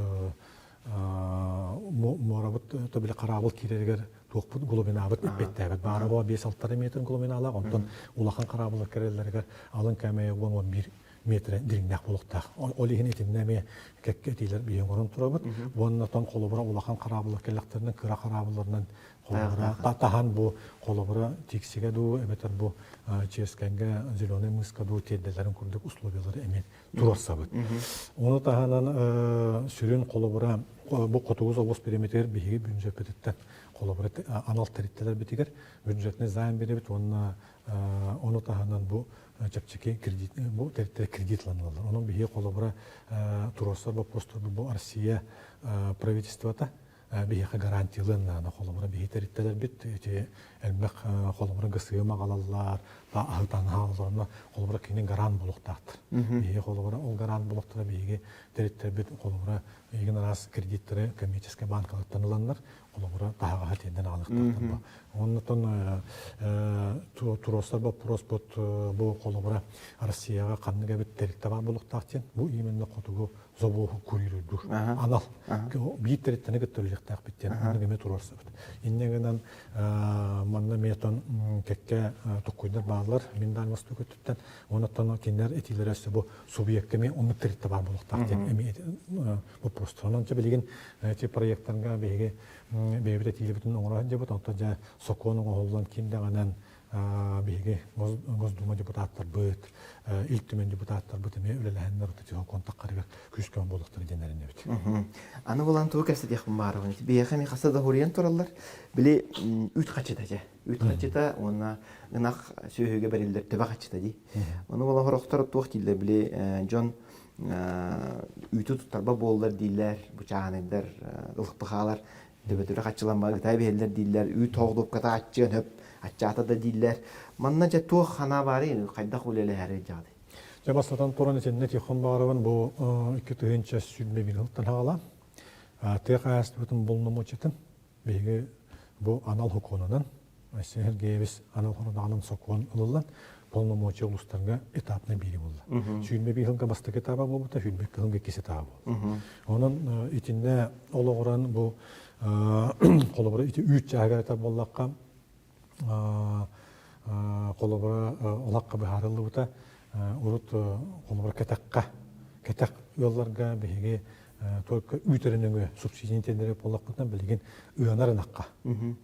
муорабыт то били хараабыл киирэригэр туохпут глубинабыт эппиэттээбэт. Баара буола 5-6 метр глубиналаах, онтон улахан хараабыллар кирэллэригэр алын кээмэйэ 10-11 метрэ дириҥнээх буолуохтаах. Ол иһин итиннэ эмиэ кэккэ этиилэр биһи оҥорон турабыт. Уонна тон холобура улахан хараабыллар кэллэхтэринэ кыра хараабылларынан холобура таһан бу холобура Тиксигэ дуу эбэтэр бу Черскэҥҥэ Зеленый мыска дуу тиэрдэллэрин курдук условиялары эмиэ туруорсабыт. Ону таһынан сүрүн холобура бу хотугу собус периметригэр биһиги бюджеппититтэн холобура анал тэрилтэлэрбитигэр бюджетный займ биэрэбит уонна ону таһынан бу чэпчэки кредит бу тэрилтэлэр кредит ыланаллар. Онон биһиги холобура туруорсар боппуруостарбыт бу Россия правительствота биһиэхэ гарантиялыан наада. Холобура биһи тэрилтэлэрбит ити элбэх холобура ГСМ аҕалаллар, аһытаҥаһа олорно холобура кини гарант буолуохтаахтар. Биһиги холобура ол гарант буолуохтара биһиги тэрилтэлэрбит холобура игин араас кредиттэри коммерческай банкалартан ыланнар холобура таһаҕаһа тиэрдэн аҕалыахтаахтар. Оннотон туруорсар боппуруоспут бу холобура Россияҕа ханнык эбит тэрилтэ баар буолуохтаах диэн бу именно хотугу собуоһу курируйдуур анал биир тэрилтэни кытта үлэлиэхтээхпит диэн оннук эмиэ туруорсабыт. Инньэ гынан манна эмиэ тон кэккэ токкуйдар бааллар мин даан восток өттүттэн оннуттан кинилэр этиилэрэ өссө бу субъекка эмиэ оннук тэрилтэ баар буолуохтаах диэн эмиэ боппуруостар. Онон билигин эти проекттарга биһиги бэйэбит этиилэрбитин оҥоро сылдьабыт. Онтон дьэ сокуон оҥоһуллан ким даҕанан биһиги Госдума депутаттарбыт, Ил Түмэн депутаттарбыт эмиэ үлэлэһэннэр сокуон таххарыгар күүс-көмө буолуохтара диэн эрэнэбит.
Аны булан тугу кэпсэтиэхпин баарабын. Биһиэхэ эмиэ хаста да хуруйан тураллар. Били үүт хачыта дьэ. Үүт хачыта уонна ынах сүөһүгэ бэриллэр төбө хачыта дии. Ону була хорохтор туох дииллэр били дьон үүтү туттарба буоллар дииллэр, бу чааһынайдар ылыппыхаалар төбөтүрэ хаччыламма ыта биһэллэр дииллэр, үүт хоҕдуопката аччыан хөп, аччаата да дииллэр. Манна дьэ туох ханаа баарый, хайдах үлэлэһэрий дьаҕатай?
Дьэ бастатан туран итиннэ Тихон Баарабын бу 2021 сылтан хаҕалаан тыа хаһаайыстыбатын болномуочатын Биһиги бу анал сокуонунан Айсен Сергеевич анал хорудаҕынан сокуон ылыллан полномочия улуустарга этапнай биири буолла. 21 сылга бастакы этаба буолбута, 22 сылга иккис этаба буолла. Онон итиннэ олоҕуран бу холобура ити үүт чааһыгар этэр буоллахха холобура олоххо быһаарыллыбыта урут холобура кэтэххэ кэтэх ыалларга биһиги только үүт эрэ нөҥүө субсидия тендерэ буоллахпытына билигин ыанар ынахха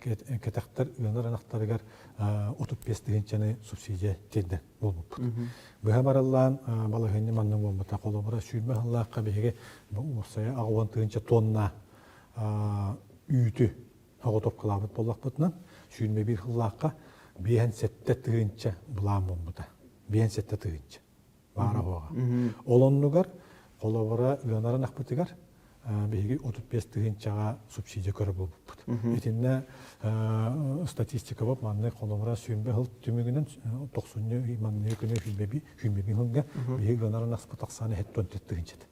кэтэхтэр ыанар ынахтарыгар 35 тыһыынчаны субсидия тиэрдэн буолбуппут. Быһа барыллаан балаһыанньа маннык буолбута. Холобура сүүрбэ сыллаахха биһиги уопсайа 80 тыһыынча тонна үүтү соҕотуопкалаабыт буоллахпытынан 21 сыллаахха 57 тыһыынча былаан буолбута. 57 тыһыынча. Баара буоҕа. Ол оннугар холобура ыанарын ахпытыгар биһиги 35 тыһыынчаҕа субсидия көрө буолбуппут. Итиннэ статистикабыт маннык холобура сүүрбэ сыл түмүгүнэн тохсунньу маҥнайгы күнү сүүрбэ сылга биһиги ыанарын аспыт ахсаана 74 тыһыынчата.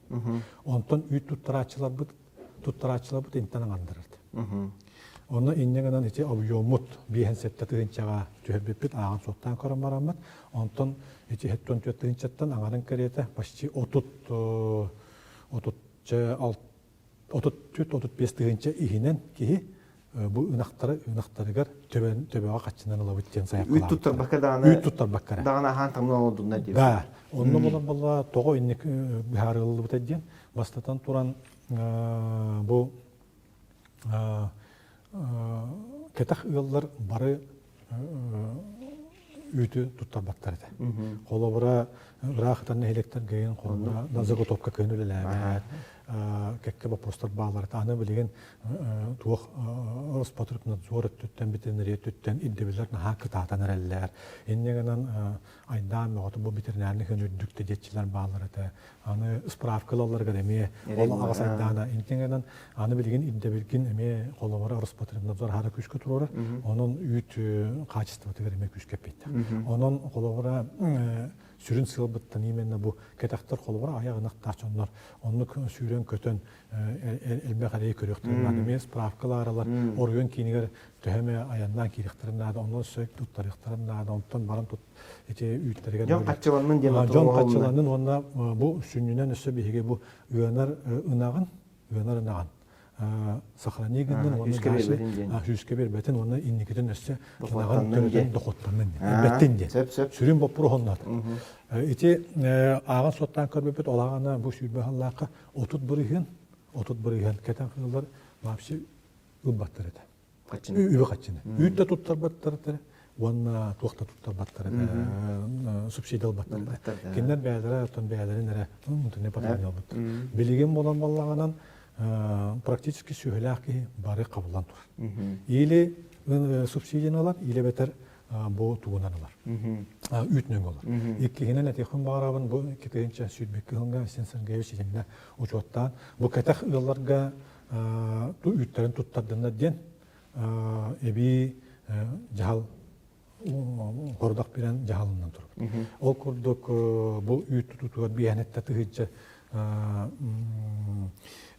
Онтон үүт туттарааччыларбыт туттарааччыларбыт интэн аҥардарард. Онно инньэ гынан ити объеммут 57 тыһыынчаҕа түһэрбиппит ааҕан суоттаан көрөн бараммыт. Онтон ити 74 тыһыынчаттан аҥарын кэриэтэ почти 30 34-35 тыһыынча иһинэн киһи бу ынахтары ынахтарыгар төбөҕө хаччынан ылабыт диэн сайаапкалаабыттар.
Үүт туттарбакка даҕаны
үүт туттарбакка эрэ.
Даҕаны аһаан таҥнан олордуннар диэн.
Да. Онно буолан буолла тоҕо инник быһаарыллыбыта диэн бастатан туран бу кэтэх ыаллар бары үүтү туттарбаттар этэ. Холобура, ыраах ытан нэһилиэктэргэ холобура заготовка кыһын үлэлээбэт, кэккэ боппуруостар бааллар этэ. Аны билигин туох Роспотребнадзор өттүттэн, ветеринария өттүттэн ирдэбиллэр наһаа кытаатан эрэллэр. Инньэ гынан айдаан бөҕөтө бу ветеринарный күн үрдүк да диэччилэр бааллар этэ. Аны справка ылалларыгар эмиэ ол аҕыс айдаана интиҥэнэн аны билигин ирдэбилгин эмиэ холобура Роспотребнадзор аһара күүскэ туруорар. Онон үүт хаачыстыбатыгар эмиэ күүскэ эппиэттээх. Онон холобура Сүрүн сыалбыттан именно бу кэтэхтэр холобура аҕыйах ынахтаах дьоннор оннук сүүрэн-көтөн элбэх эрэйи көрүөхтэрин наада. Эмиэ справкалааралар оройуон киинигэр төһө эмэ айаннаан киириэхтэрин наада, онон сөп туттарыахтарын наада, онтон баран тут ити үүттэригэр
дьон хаччыланнын диэн
дьон хаччыланнын уонна бу сүнньүнэн өссө биһиги бу ыанар ынаҕын ыанар ынаҕын сохрани гыннын уонна сүүскэ биэрбэтин уонна инникитин өссө ынаҕын төрөтөн дохуоттаннын диэн элбэттин диэн сүрүн боппуруос онно ити ааҕан суоттаан көрбүппүт ол аҕана бу сүүрбэ сыллаахха 30 бырыһыан 30 бырыһыан кэтэн кыыллар вообще ылбаттар этэ үбү хаччыны үүт да туттарбаттар этэ уонна туох да туттарбаттар этэ субсидия ылбаттар этэ кинилэр бэйэлэрэ оттон бэйэлэрин эрэ внутренний потребление ылбыттар билигин буолан баллаҕынан практически сүһүлээх киһи бары хабыллан турар или субсидияны ылар или бэтэр бу тугунан ылар үүт нөҥүө ылар иккиһинэн этиэхпин баҕарабын бу 2022 сылга Айсен Сергеевич итиннэ учуоттаан бу кэтэх ыалларга үүттэрин туттардыннар диэн эбии дьаһал хордох биэрэн дьаһалынан турбут. Ол курдук бу үүт тутуутугар биэһэнэттэ тыһыынча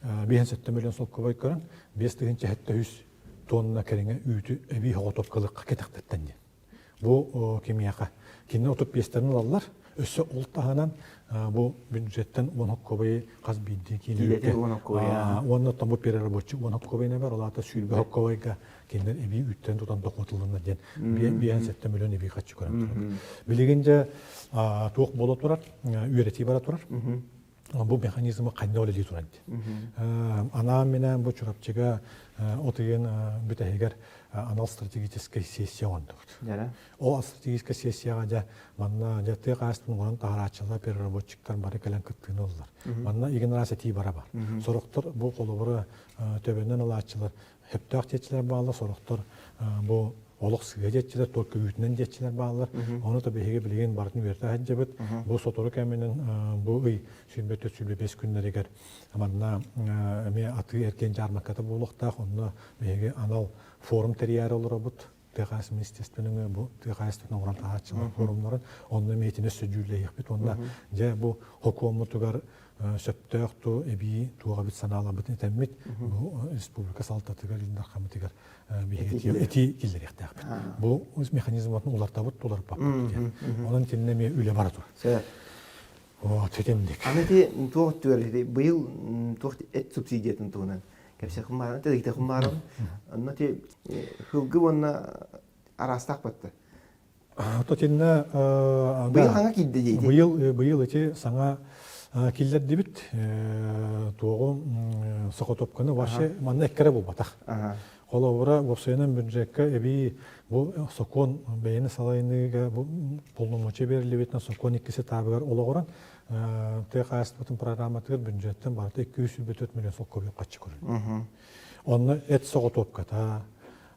57 миллион солкуобай көрөн 5703 тонна кэриҥэ үүтү эбии соҕотуопкалыахха кэтэхтэттэн диэн. Бу кимиэхэ? Кинини 35-тэн ылаллар. Өссө ол таһынан бу бюджеттен 10 хоккобайы хас биирдии киилэбитэ. Уонна оттон бу перерабочий 10 хоккобайына бар, ол аата сүүрбэ хоккобайга кинилэр эбии үүттэн тутан дохуотулланна диэн 57 миллион эбии хаччы көрөн турар. Билигин дьэ туох буола турар, үөрэтии бара турар. Бу механизмы хайда үлэлии турар диэн. Анаан-минээн бу Чурапчыга от ыйын бүтэһигэр анал стратегическай сессия оҥордубут. Ол стратегическай сессияҕа дьэ манна дьэ тыа хаһаайыстыбатын оҥорон таһарааччылар, переработчиктар бары кэлэн кыттыыны ыллар. Манна игин араас этии бара бар. Сорохтор бу холобура төбөнөн ылааччылар сөптөөх диэччилэр бааллар, сорохтор бу олох сыыһа диэччилэр, только үүтүнэн диэччилэр бааллар. Ону то биһиги билигин барытын үөрэтэ сылдьабыт. Бу сотору кэминэн бу ый 24-25 күннэригэр манна эмиэ атыы эргиэн дьаармакката буолуохтаах. Онно биһиги анал форум тэрийээри олоробут. Тыа хаһаайыстыбатын министерствотын бу тыа хаһаайыстыбатын оҥорон таһааччылар форумнарын онно эмиэ итини өссө дьүүллэһиэхпит уонна дьэ бу хокуоммутугар сөптөөх ту эбии туох эбит санааларбытын этэммит бу республика салтатыгар Ил Дархаммытыгар биһиги этии киллэриэхтээхпит. Бу механизматын улартабыт туларпаппыт диэн. Онон итиннэ эмиэ үлэ бара турар. Вот итинник.
Аны ити туох түгэр быйыл туох эт субсидиятын туһунан кэпсэххин бааран тэдиктеххин бааран онно ти хылгы уонна араастаах батта.
Тотинна
быйыл хаҥа киирдэ дии.
Быйыл быйыл ити саҥа киллэрдибит туоҕу сокотопканы вообще манна эккэрэ буолбатах. Холобура, уопсайынан бюджекка эбии бу сокуон бэйэни салайыныыга бу полномочия бериллибитинэн сокуон иккис этабыгар олоҕуран тыа хаһаайыстыбатын программатыгар бюджеттан барыта 224 миллион солкуобай харчы көрүллэр. Онно эт соҕотуопката,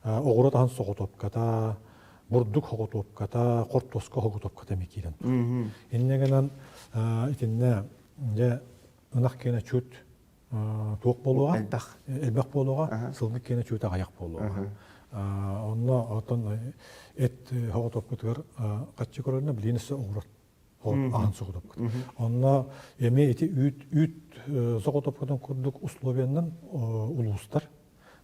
оҕуруот аһын соҕотуопката, бурдук соҕотуопката, хортуоска соҕотуопката эмиэ киирэн турар. Инньэ гынан итиннэ дьэ ынах киэнэ чуть туох буолуоҕа?
Элбэх.
Элбэх буолуоҕа, сылгы киэнэ чуть аҕыйах буолуоҕа. Онно оттон эт соҕотуопкутугар хаччы көрөрүнэ билигин өссө оҕуруот аһын соҕотуопкут. Онно эмиэ ити үүт үүт соҕотуопкатын курдук условиянан улуустар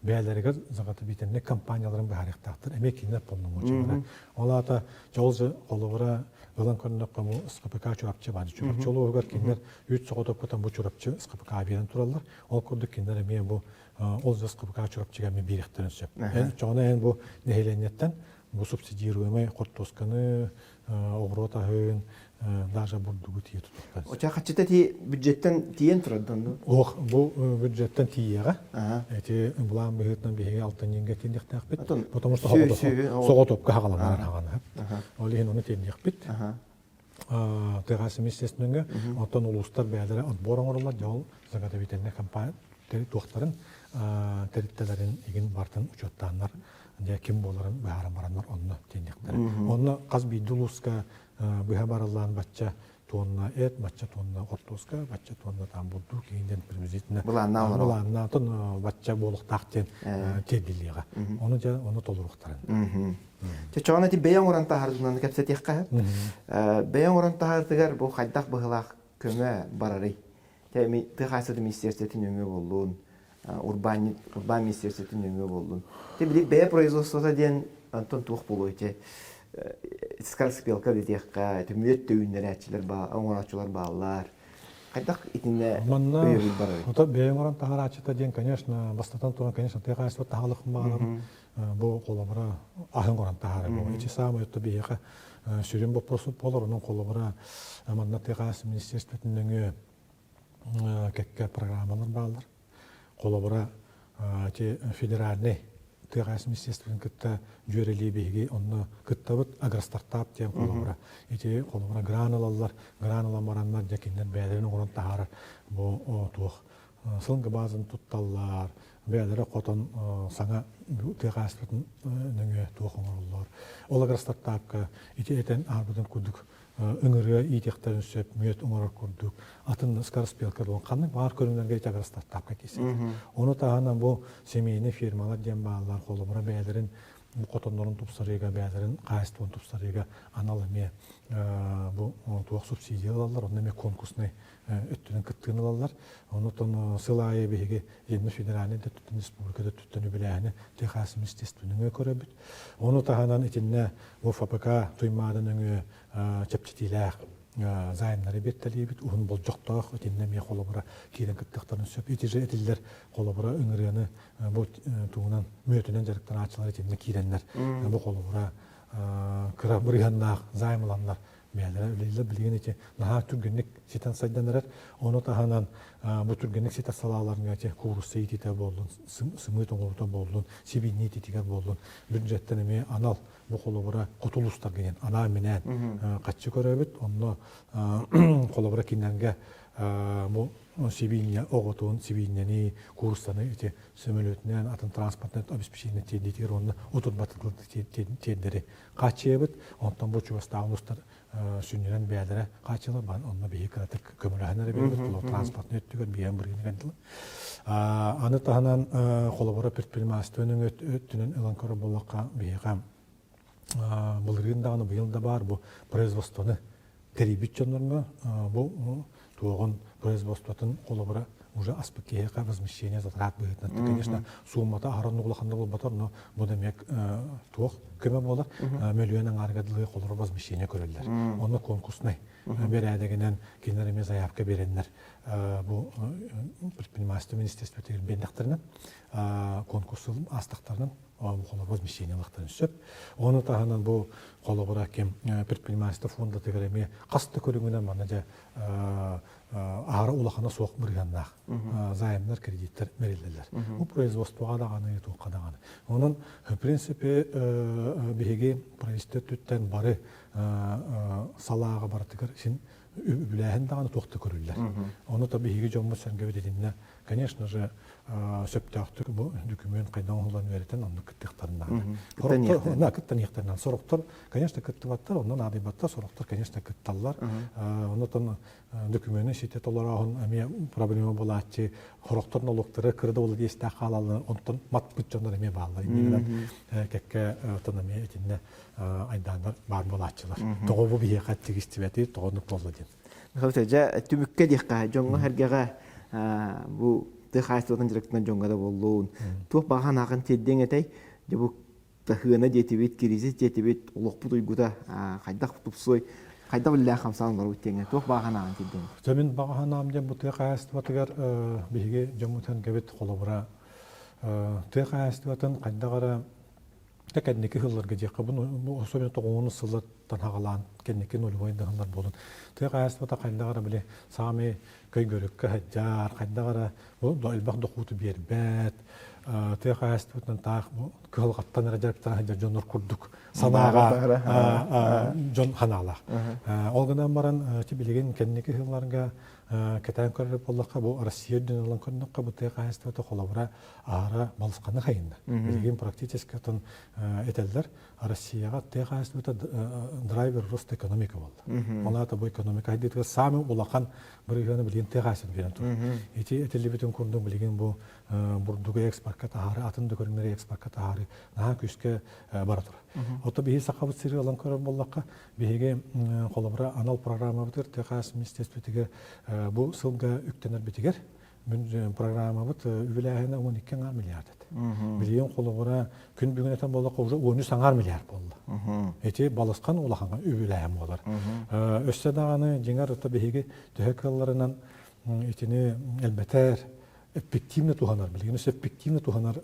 бэйэлэригэр заготовительнай компанияларын быһаарыахтаахтар. Эмиэ кинилэр полномочиялара. Ол аата дьол холобура ылан көрдөххө бу СХПК Чурапчы баар. Чурапчы улууһугар кинилэр үүт соҕотуопкатан бу Чурапчы СХПК биэрэн тураллар. Ол курдук кинилэр эмиэ бу ол СХПК Чурапчыга эмиэ биэриэхтэрин сөп. Чоҕуна эн бу нэһилиэнньэттэн бу субсидируемай хортуосканы, оҕуруот аһын, даже бурдугу тиийэ тутуохтарын.
Оча хаччыта ти бюджеттен тиийэн турар донну?
Ох, бу бюджеттен тиийиэҕэ. Эти былаан быһыытынан биһиги алтынньыга тиийиэхтээхпит. Потому что соҕотуопка хаҕаланар хаҕана. Ол иһин ону тиийиэхпит. Тыаҕа естественнэ оттон улуустар бэйэлэрэ отбор оҥороллор, дьэ ол заготовительнай компания туохтарын тэрилтэлэрин игин бартын учуоттааннар дьэ ким буоларын быһааран бараннар онно тиийиэхтэрэ. Онно хас биирдии улууска быһа барыллаан бачча тонна эт, бачча тонна хортуоска, бачча тонна там бурдук иһин приблизительно
Былааннаах олорор.
Былааннаатын бачча буолуохтаах диэн тиэрдиллиэҕэ. Ону дьэ ону толоруохтарын.
Чочоон эти бэйэ оҥорон таһаардынан кэпсэтиэххэ. Бэйэ оҥорон таһаартыгар бу хайдах быһылаах көмө барарый? Тыа хаһаайыстыбатын министиэристибэтин нөҥүө буоллун, урбаан урбаан министиэристибэтин нөҥүө буоллун. Те били бэйэ производствота диэн онтон туох буолуой те скороспелка диэххэ, түмүөт төйүннэрээччилэр оҥорооччулар бааллар. Хайдах итиннэ
Манна
өйөбүл барарый?
ото бэйэҥ оҥорон таһарааччыта диэн, конечно, бастатан туран, конечно, тыа хаһаайыстыба таһалых баҕарабын. Бу холобура аһын оҥорон таһаарар буолар. Ити саамай отто биһиэхэ сүрүн боппуруос буолар. Онон холобура манна тыа хаһаайыстыба министерствотын нөҥүө кэккэ программалар бааллар. Холобура ити федеральнай тыа хаһаайыстыба министерствотын кытта дьүөрэлии биһиги онно кыттабыт агростартап диэн холобура. Ити холобура гран ылаллар, гран ылан бараннар дьэ кинилэр бэйэлэрин оҥорон таһаарар бу туох сылгы баазын тутталлар, бэйэлэрэ хотон саҥа тыа хаһаайыстыбатын нөҥүө туох оҥороллор. Ол агростартапка ити этэн аһарбытын курдук ыҥырыа иитиэхтэрин сөп, мүөт оҥорор курдук, атын скороспелка буолан ханнык баҕар көрүҥнэргэ ити агростартапка киирсэллэр. Ону таһынан бу семейный фирмалар диэн бааллар, холобура бэйэлэрин хотоннорун тупсарыыга, бэйэлэрин хаһаайыстыбаны тупсарыыга анал эмиэ бу туох субсидия ылаллар, онно эмиэ конкурснай өттүнэн кыттыыны ылаллар. Онутон сыл аайы биһиги Итиннэ федеральнай да өттүттэн, республика да өттүттэн үбүлээһини тыа министерствотын көрөбүт. Ону таһынан итиннэ бу ФПК Туймаада нөҥүө чэпчэтиилээх займнары биэртэлиибит, уһун болдьохтоох итиннэ эмиэ холобура киирэн кыттыахтарын сөп. Ити же этиллэр холобура ыҥырыаны бу тугунан мүөтүнэн дьарыктанааччылар итиннэ киирэннэр бу холобура кыра бырыһыаннаах займ ыланнар бэйэлэрэ үлэлииллэр. Билигин ити наһаа түргэнник ситэн сайдан эрэр. Ону таһынан бу түргэнник ситэр салааларга ити куурусса иитиитэ буоллун, сымыыт оҥоруута буоллун, сибиинньэ иитиитигэр буоллун, бюджеттэн эмиэ анал бу холобура хоту улуустарга диэн анаан-минээн хаччы көрөбүт. Онно холобура кинилэргэ бу сибиинньэ оҕотун, сибиинньэни, кууруссаны ити сөмөлүөтүнэн, атын транспортнай обеспечение тиэрдиитигэр уонна утурбатыгар тиэрдэри хааччыйабыт. Онтон бу чугастааҕы улуустар сүнньүнэн бэйэлэрэ хааччылар баан онно биһи кыратык көмөлөһөн эрэ биэрэбит транспортный өттүгэр биһэн бырыыны дылы. Аны таһынан холобура предпринимательство өттүнэн ылан көрөр буоллахха биһиэхэ былырыын даҕаны быйыл да баар бу производствоны тэрийбит дьоннорго бу туоҕун производствотын холобура уже аспыт киһиэхэ возмещение затрат быһыытынан конечно сууммата аһаран улахан да буолбатар но бу да эмиэ туох көмө буолар мөлүйүөн аҥаарыгар дылы холобура возмещение көрөллөр онно конкурснай бэрээдэгинэн кинилэр эмиэ заявка биэрэннэр бу предпринимательство министерствотыгар биэрдэхтэринэ конкурс аастахтарынан холобура возмещение ылыахтарын сөп. Ону таһынан бу холобура ким предпринимательство фондатыгар эмиэ хас да көрүҥүнэн манна дьэ аһара улахана суох бырыһыаннаах займнар, кредиттэр бэриллэллэр. Бу производствоҕа даҕаны, туохха даҕаны. Онон, в принципе, биһиги правительство өттүттэн бары салааҕа барытыгар син үбүлээһин даҕаны туох да көрүллэр. Ону то биһиги дьоммут сэргэбит итиннэ, конечно же, сөптөөхтүк бу документ хайдах оҥоһуллан үөрэтэн оннук кыттыахтарын наада. Сорохтор кыттаныахтарынан. Сорохтор, конечно, кыттыбаттар, онно наадыйбаттар, сорохтор, конечно, кытталлар. Оннотон документы ситэ толорооһун эмиэ проблема буолааччы. Сорохтор налогтары кыра да буола иэстээх хаалаллар, онтон матпыт дьоннор эмиэ бааллар. Иннигинэн кэккэ отон эмиэ итиннэ айдааннар баар буолааччылар. Тоҕо бу биһиэхэ тигистибэти, тоҕо оннук буолла диэн.
Михаил дьэ түмүккэ диэххэ дьоҥҥо-сэргэҕэ бу тыа хаһаайыстыбатын дьарыктанар дьоҥҥо да буоллун туох баҕа санааҕын тиэрдиэҥ этэй? Дьэ бу таһыана диэтибит, кризис диэтибит, олохпут уйгута хайдах тупсуой, хайдах үлэлээх хамсаан олоробут диэҥҥэ туох баҕа санааҕын тиэрдиэҥ?
Дьэ мин баҕа санаам диэн бу тыа хаһаайыстыбатыгар биһиги дьоммут-сэргэбит холобура тыа хаһаайыстыбатын хайдах эрэ Дьэ кэнники сылларга диэххэ бу особенно тоҕуһун сыллартан хаҕалаан кэнники нулевой да сыллар буолун. Тыа хаһаайыстыбата хайдах эрэ били саамай көйгөрүккэ сылдьар, хайдах эрэ бу элбэх дохуоту биэрбэт. тыа хаһаайыстыбатынан таах кыһалҕаттан эрэ дьарыктана сылдьар дьоннор курдук санааҕа дьон ханаалаах. Ол гынан баран билигин кэнники сылларга кэтээн көрөр буоллахха бу Россия үрдүнэн ылан көрдөххө бу тыа хаһаайыстыбата холобура аара балысханнык хайынна. Билигин практически отон этэллэр Россияҕа тыа хаһаайыстыбата драйвер роста экономика буолла. Ол аата бу экономика хайдыытыгар саамай улахан бырыһыаны билигин тыа хаһаайыстыбата биэрэн турар. Ити этиллибитин курдук билигин бу бурдугу экспортка таһаары, атын да көрүҥнэри экспортка таһаары наһаа күүскэ бара турар. Ото биһи сахабыт сири ылан көрөр буоллахха, биһиги холобура анал программабытыгар тыа хаһаайыстыбатын министерствотыгар бу сылга үктэнэрбитигэр программабыт үбүлээһинэ 12 аҥаар миллиард этэ. Билигин холобура күн бүгүн этэн буоллахха уже 13 аҥаар миллиард буолла. Ити балысхан улахан үбүлээһин буолар. Өссө даҕаны дьиҥэр ото биһиги төһө кыалларынан итини элбэтэр эффективно туһанар, билигин өссө эффективно туһанар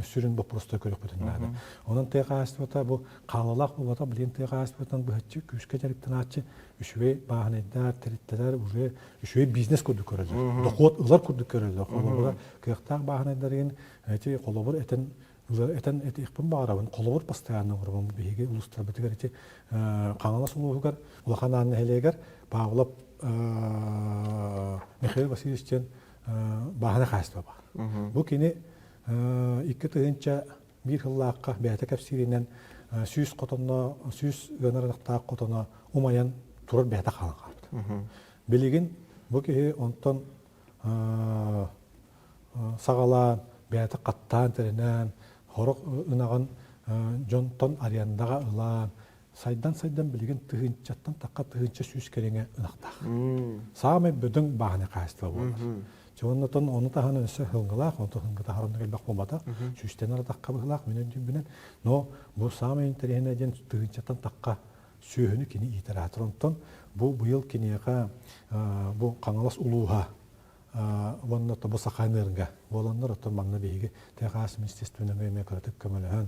сүрүн боппуруостары көрүөхпүтүн наада. Онон тыа хаһаайыстыбата бу хаалалаах буолбата, билигин тыа хаһаайыстыбатынан быһаччы күүскэ дьарыктанааччы үчүгэй бааһынайдар, тэрилтэлэр уже үчүгэй бизнес курдук көрөллөр. Дохуот ылар курдук көрөллөр. Холобура, кыахтаах бааһынайдарын эти холобур этэн этэн этиэхпин баҕарабын. Холобур постоянно оҥоробун биһиги улуустарбытыгар ити Хаҥалас улууһугар Улахан Аан нэһилиэгэр Павлов Михаил Васильевич диэн бааһына хаһаайыстыба баар. Бу кини 2001 сыллаахха бэйэтэ кэпсииринэн 100 хотонно 100 ыанар ынахтаах хотоно умайан турар бэйэтэ хаалан хаалбыт. Билигин бу киһи онтон саҕалаан бэйэтэ хаттаан тэринэн сорох ынаҕын дьонтон арендаҕа ылан сайдан-сайдан билигин тыһыынчаттан тахха 1100 кэриҥэ ынахтаах. Саамай бөдөҥ бааһынай хаһаайыстыба буолар. Дьэ оннотон ону таһынан өссө һылгылаах, онтон һылгы оннук элбэх буолбатах. Сүүстэн аратахха быһылаах мин өйдүүрбүнэн. Но бу саамай интэриэһинэй диэн тыһыынчаттан тахха сүөһүнү кини иитэр аатыр. Онтон бу быйыл киниэхэ бу Хаҥалас улууһа уонна бу Сахаэнерго буоланнар, оттон манна биһиги Техас министерственнай эмиэ кыратык көмөлөһөн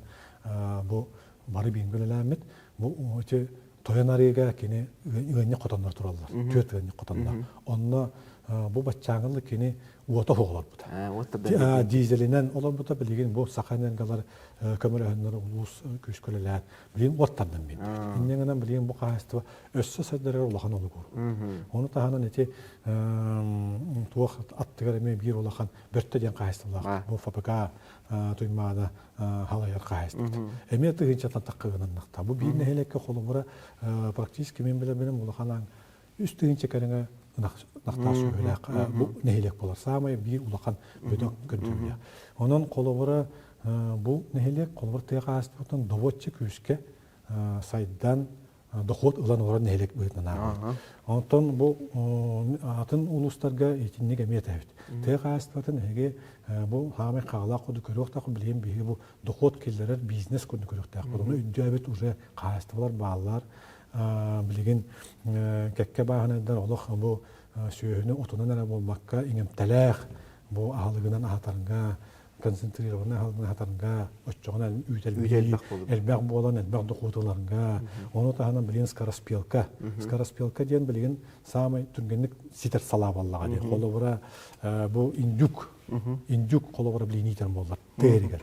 бу бары бииргэ үлэлээммит бу ити Тойон арыыга кини ыанньык хотоннор тураллар, түөрт ыанньык хотоннор. Онно бу баччааҥылы кини уота суох олорбута. Дизелинэн олорбута билигин бу Саха энерголар көмөлөһөннөр улуус күүскэ үлэлээн билигин уот тардан биэрдибит. Инньэ гынан билигин бу хаһаайыстыба өссө сайдарыгар улахан олук уурбут. Ону таһынан ити туох аттыгар эмиэ биир улахан Бөртө диэн хаһаайыстыбалаах. Бу ФПК Туймаада халайар хаһаайыстыбата. Эмиэ тыһыынчаттан тахха гынаннахта. Бу биир нэһилиэккэ холобура практически мен билэрбинэн улахан 3000 кэриҥэ ынахтаах сүөһүлээх бу нэһилиэк буолар. Саамай биир улахан бөдөҥ көрдөрүүлээх. Онон холобура бу нэһилиэк холобур тыа хаһаайыстыбатынан добуочча күүскэ сайдан дохуот ылан олорор нэһилиэк быһыытынан ааҕабыт. Онтон бу атын улуустарга итинник эмиэ этэбит. Тыа хаһаайыстыбатын эһиги бу хаамай хаалаах курдук көрүөхтээх, билигин биһиги бу дохуот киллэрэр бизнес курдук көрүөхтээхпит. Ону өйдөөбүт уже хаһаайыстыбалар бааллар. Билигин кэккэ бааһынайдар олох бу сүөһүнү отунан эрэ буолбакка иҥэмтэлээх бу аһылыгынан аһатарга концентрированный аһылыгынан аһатарга оччоҕуна үүт элбэх буолан элбэх дохуот ыларга ону таһынан билигин скороспелка скороспелка диэн билигин саамай түргэнник ситэр салаа буоллаҕа дии холобура бу индюк индюк холобура билигин иитэр буоллар тыа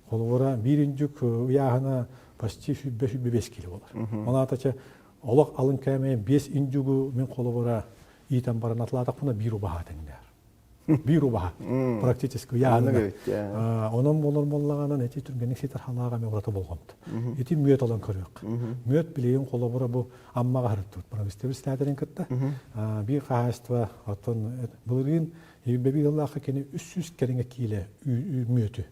холобура биир индюк ыйааһына почти 105 кило буолар ол аата чэ олох алын кээмэйэ биэс индюгу мин холобура иитэн баран атлаатахпына биир убаһа тэҥнээр биир убаһа практически ыйааһыныгар онон буолар буоллаҕынан ити түргэнник ситэр халааҕа эмиэ ураты болҕомто ити мүөт ылан көрүөх мүөт билигин холобура бу Аммаҕа сырыттыбыт правительство председателин кытта биир хаһаайыстыба оттон былырыын биир сыллаахха кини 300 кэриҥэ киилэ мүөтү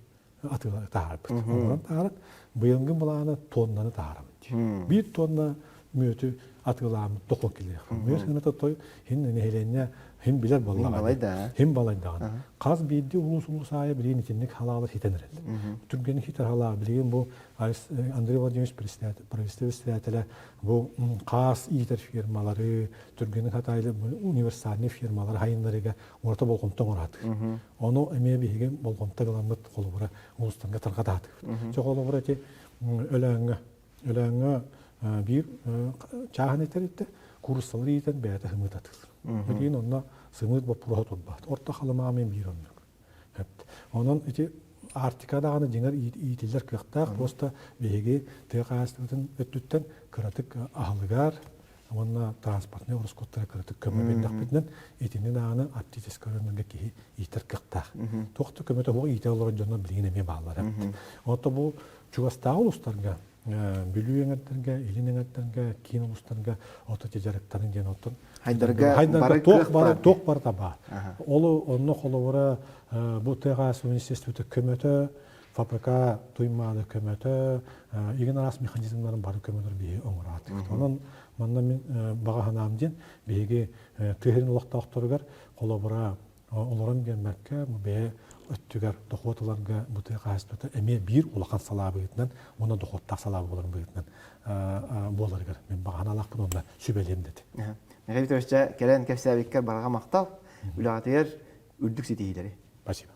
атыылары таһаарбыт. Оҥорон таһааран быйылгы былаана тоннаны таһаарабыт дии. Биир тонна мүөтү атыылааммыт дохуот киллэриэх. Мүөт сыаната той хин нэһилиэнньэ хин билэр буоллаҕа. Хин балайдаҕын. Хас биирдии улуус улуус аайы билигин итинник халаалар хитэн эрэллэр. Түргэнник хитэр халаа билигин бу Андрей Владимирович правительство председателэ бу хаас иитэр фирмалары, түргэнник хатайлы универсальный фирмалары хайыннарыга орто болҕомто оҥораатыыр. Ону эмиэ биһиги болҕомто ыламмыт холобура улуустарга тарҕатаатыбыт. Чэ холобура ити Өлөөҥҥө Өлөөҥҥө биир чааһын этэр кууруссалар иитэн бэйэтэ сымыыт атыылыр. Билигин онно сымыыт боппуруоһа турбат. Орто Халымаамын биир оннук. Онон ити Арктика даҕаны дьиҥэр иитиллэр кыахтаах, просто биһиги тыа хаһаайыстыбатын өттүттэн кыратык аһылыгар уонна транспортнай ороскуоттара кыратык көмө биэрдэхпитинэн итини даҕаны арктическай рынокка киһи иитэр кыахтаах. Туох да көмөтө суох иитэ олорор дьоннор билигин эмиэ бааллар. Онто бу чугастааҕы улуустарга Бүлүү эҥэрдэргэ, Илин эҥэрдэргэ, киин улуустарга ото дьарыктарын диэн оттон
Хайдарга
туох бары туох барыта баар. Ол онно холобура бу тыаҕа министерствота көмөтө, ФАПК Туймаада көмөтө, игин араас механизмнарын бары көмөлөр биһи оҥораатык. Онон манна мин баҕа санаам диэн биһиги тыа сирин олохтоохторугар холобура олорон биэрбэккэ бу бэйэ өттүгэр дохуот ыларга бу тыа хаһаайыстыбата эмиэ биир улахан салаа быһыытынан уонна дохуоттаах салаа буоларын быһыытынан буоларыгар мин баҕа санаалаахпын уонна сүбэлиэм дэтэ.
Михаил Викторович, кэлэн кэпсээбиккэр барҕа махтал. Үлэҕитигэр үрдүк ситиһиилэри.
Спасибо.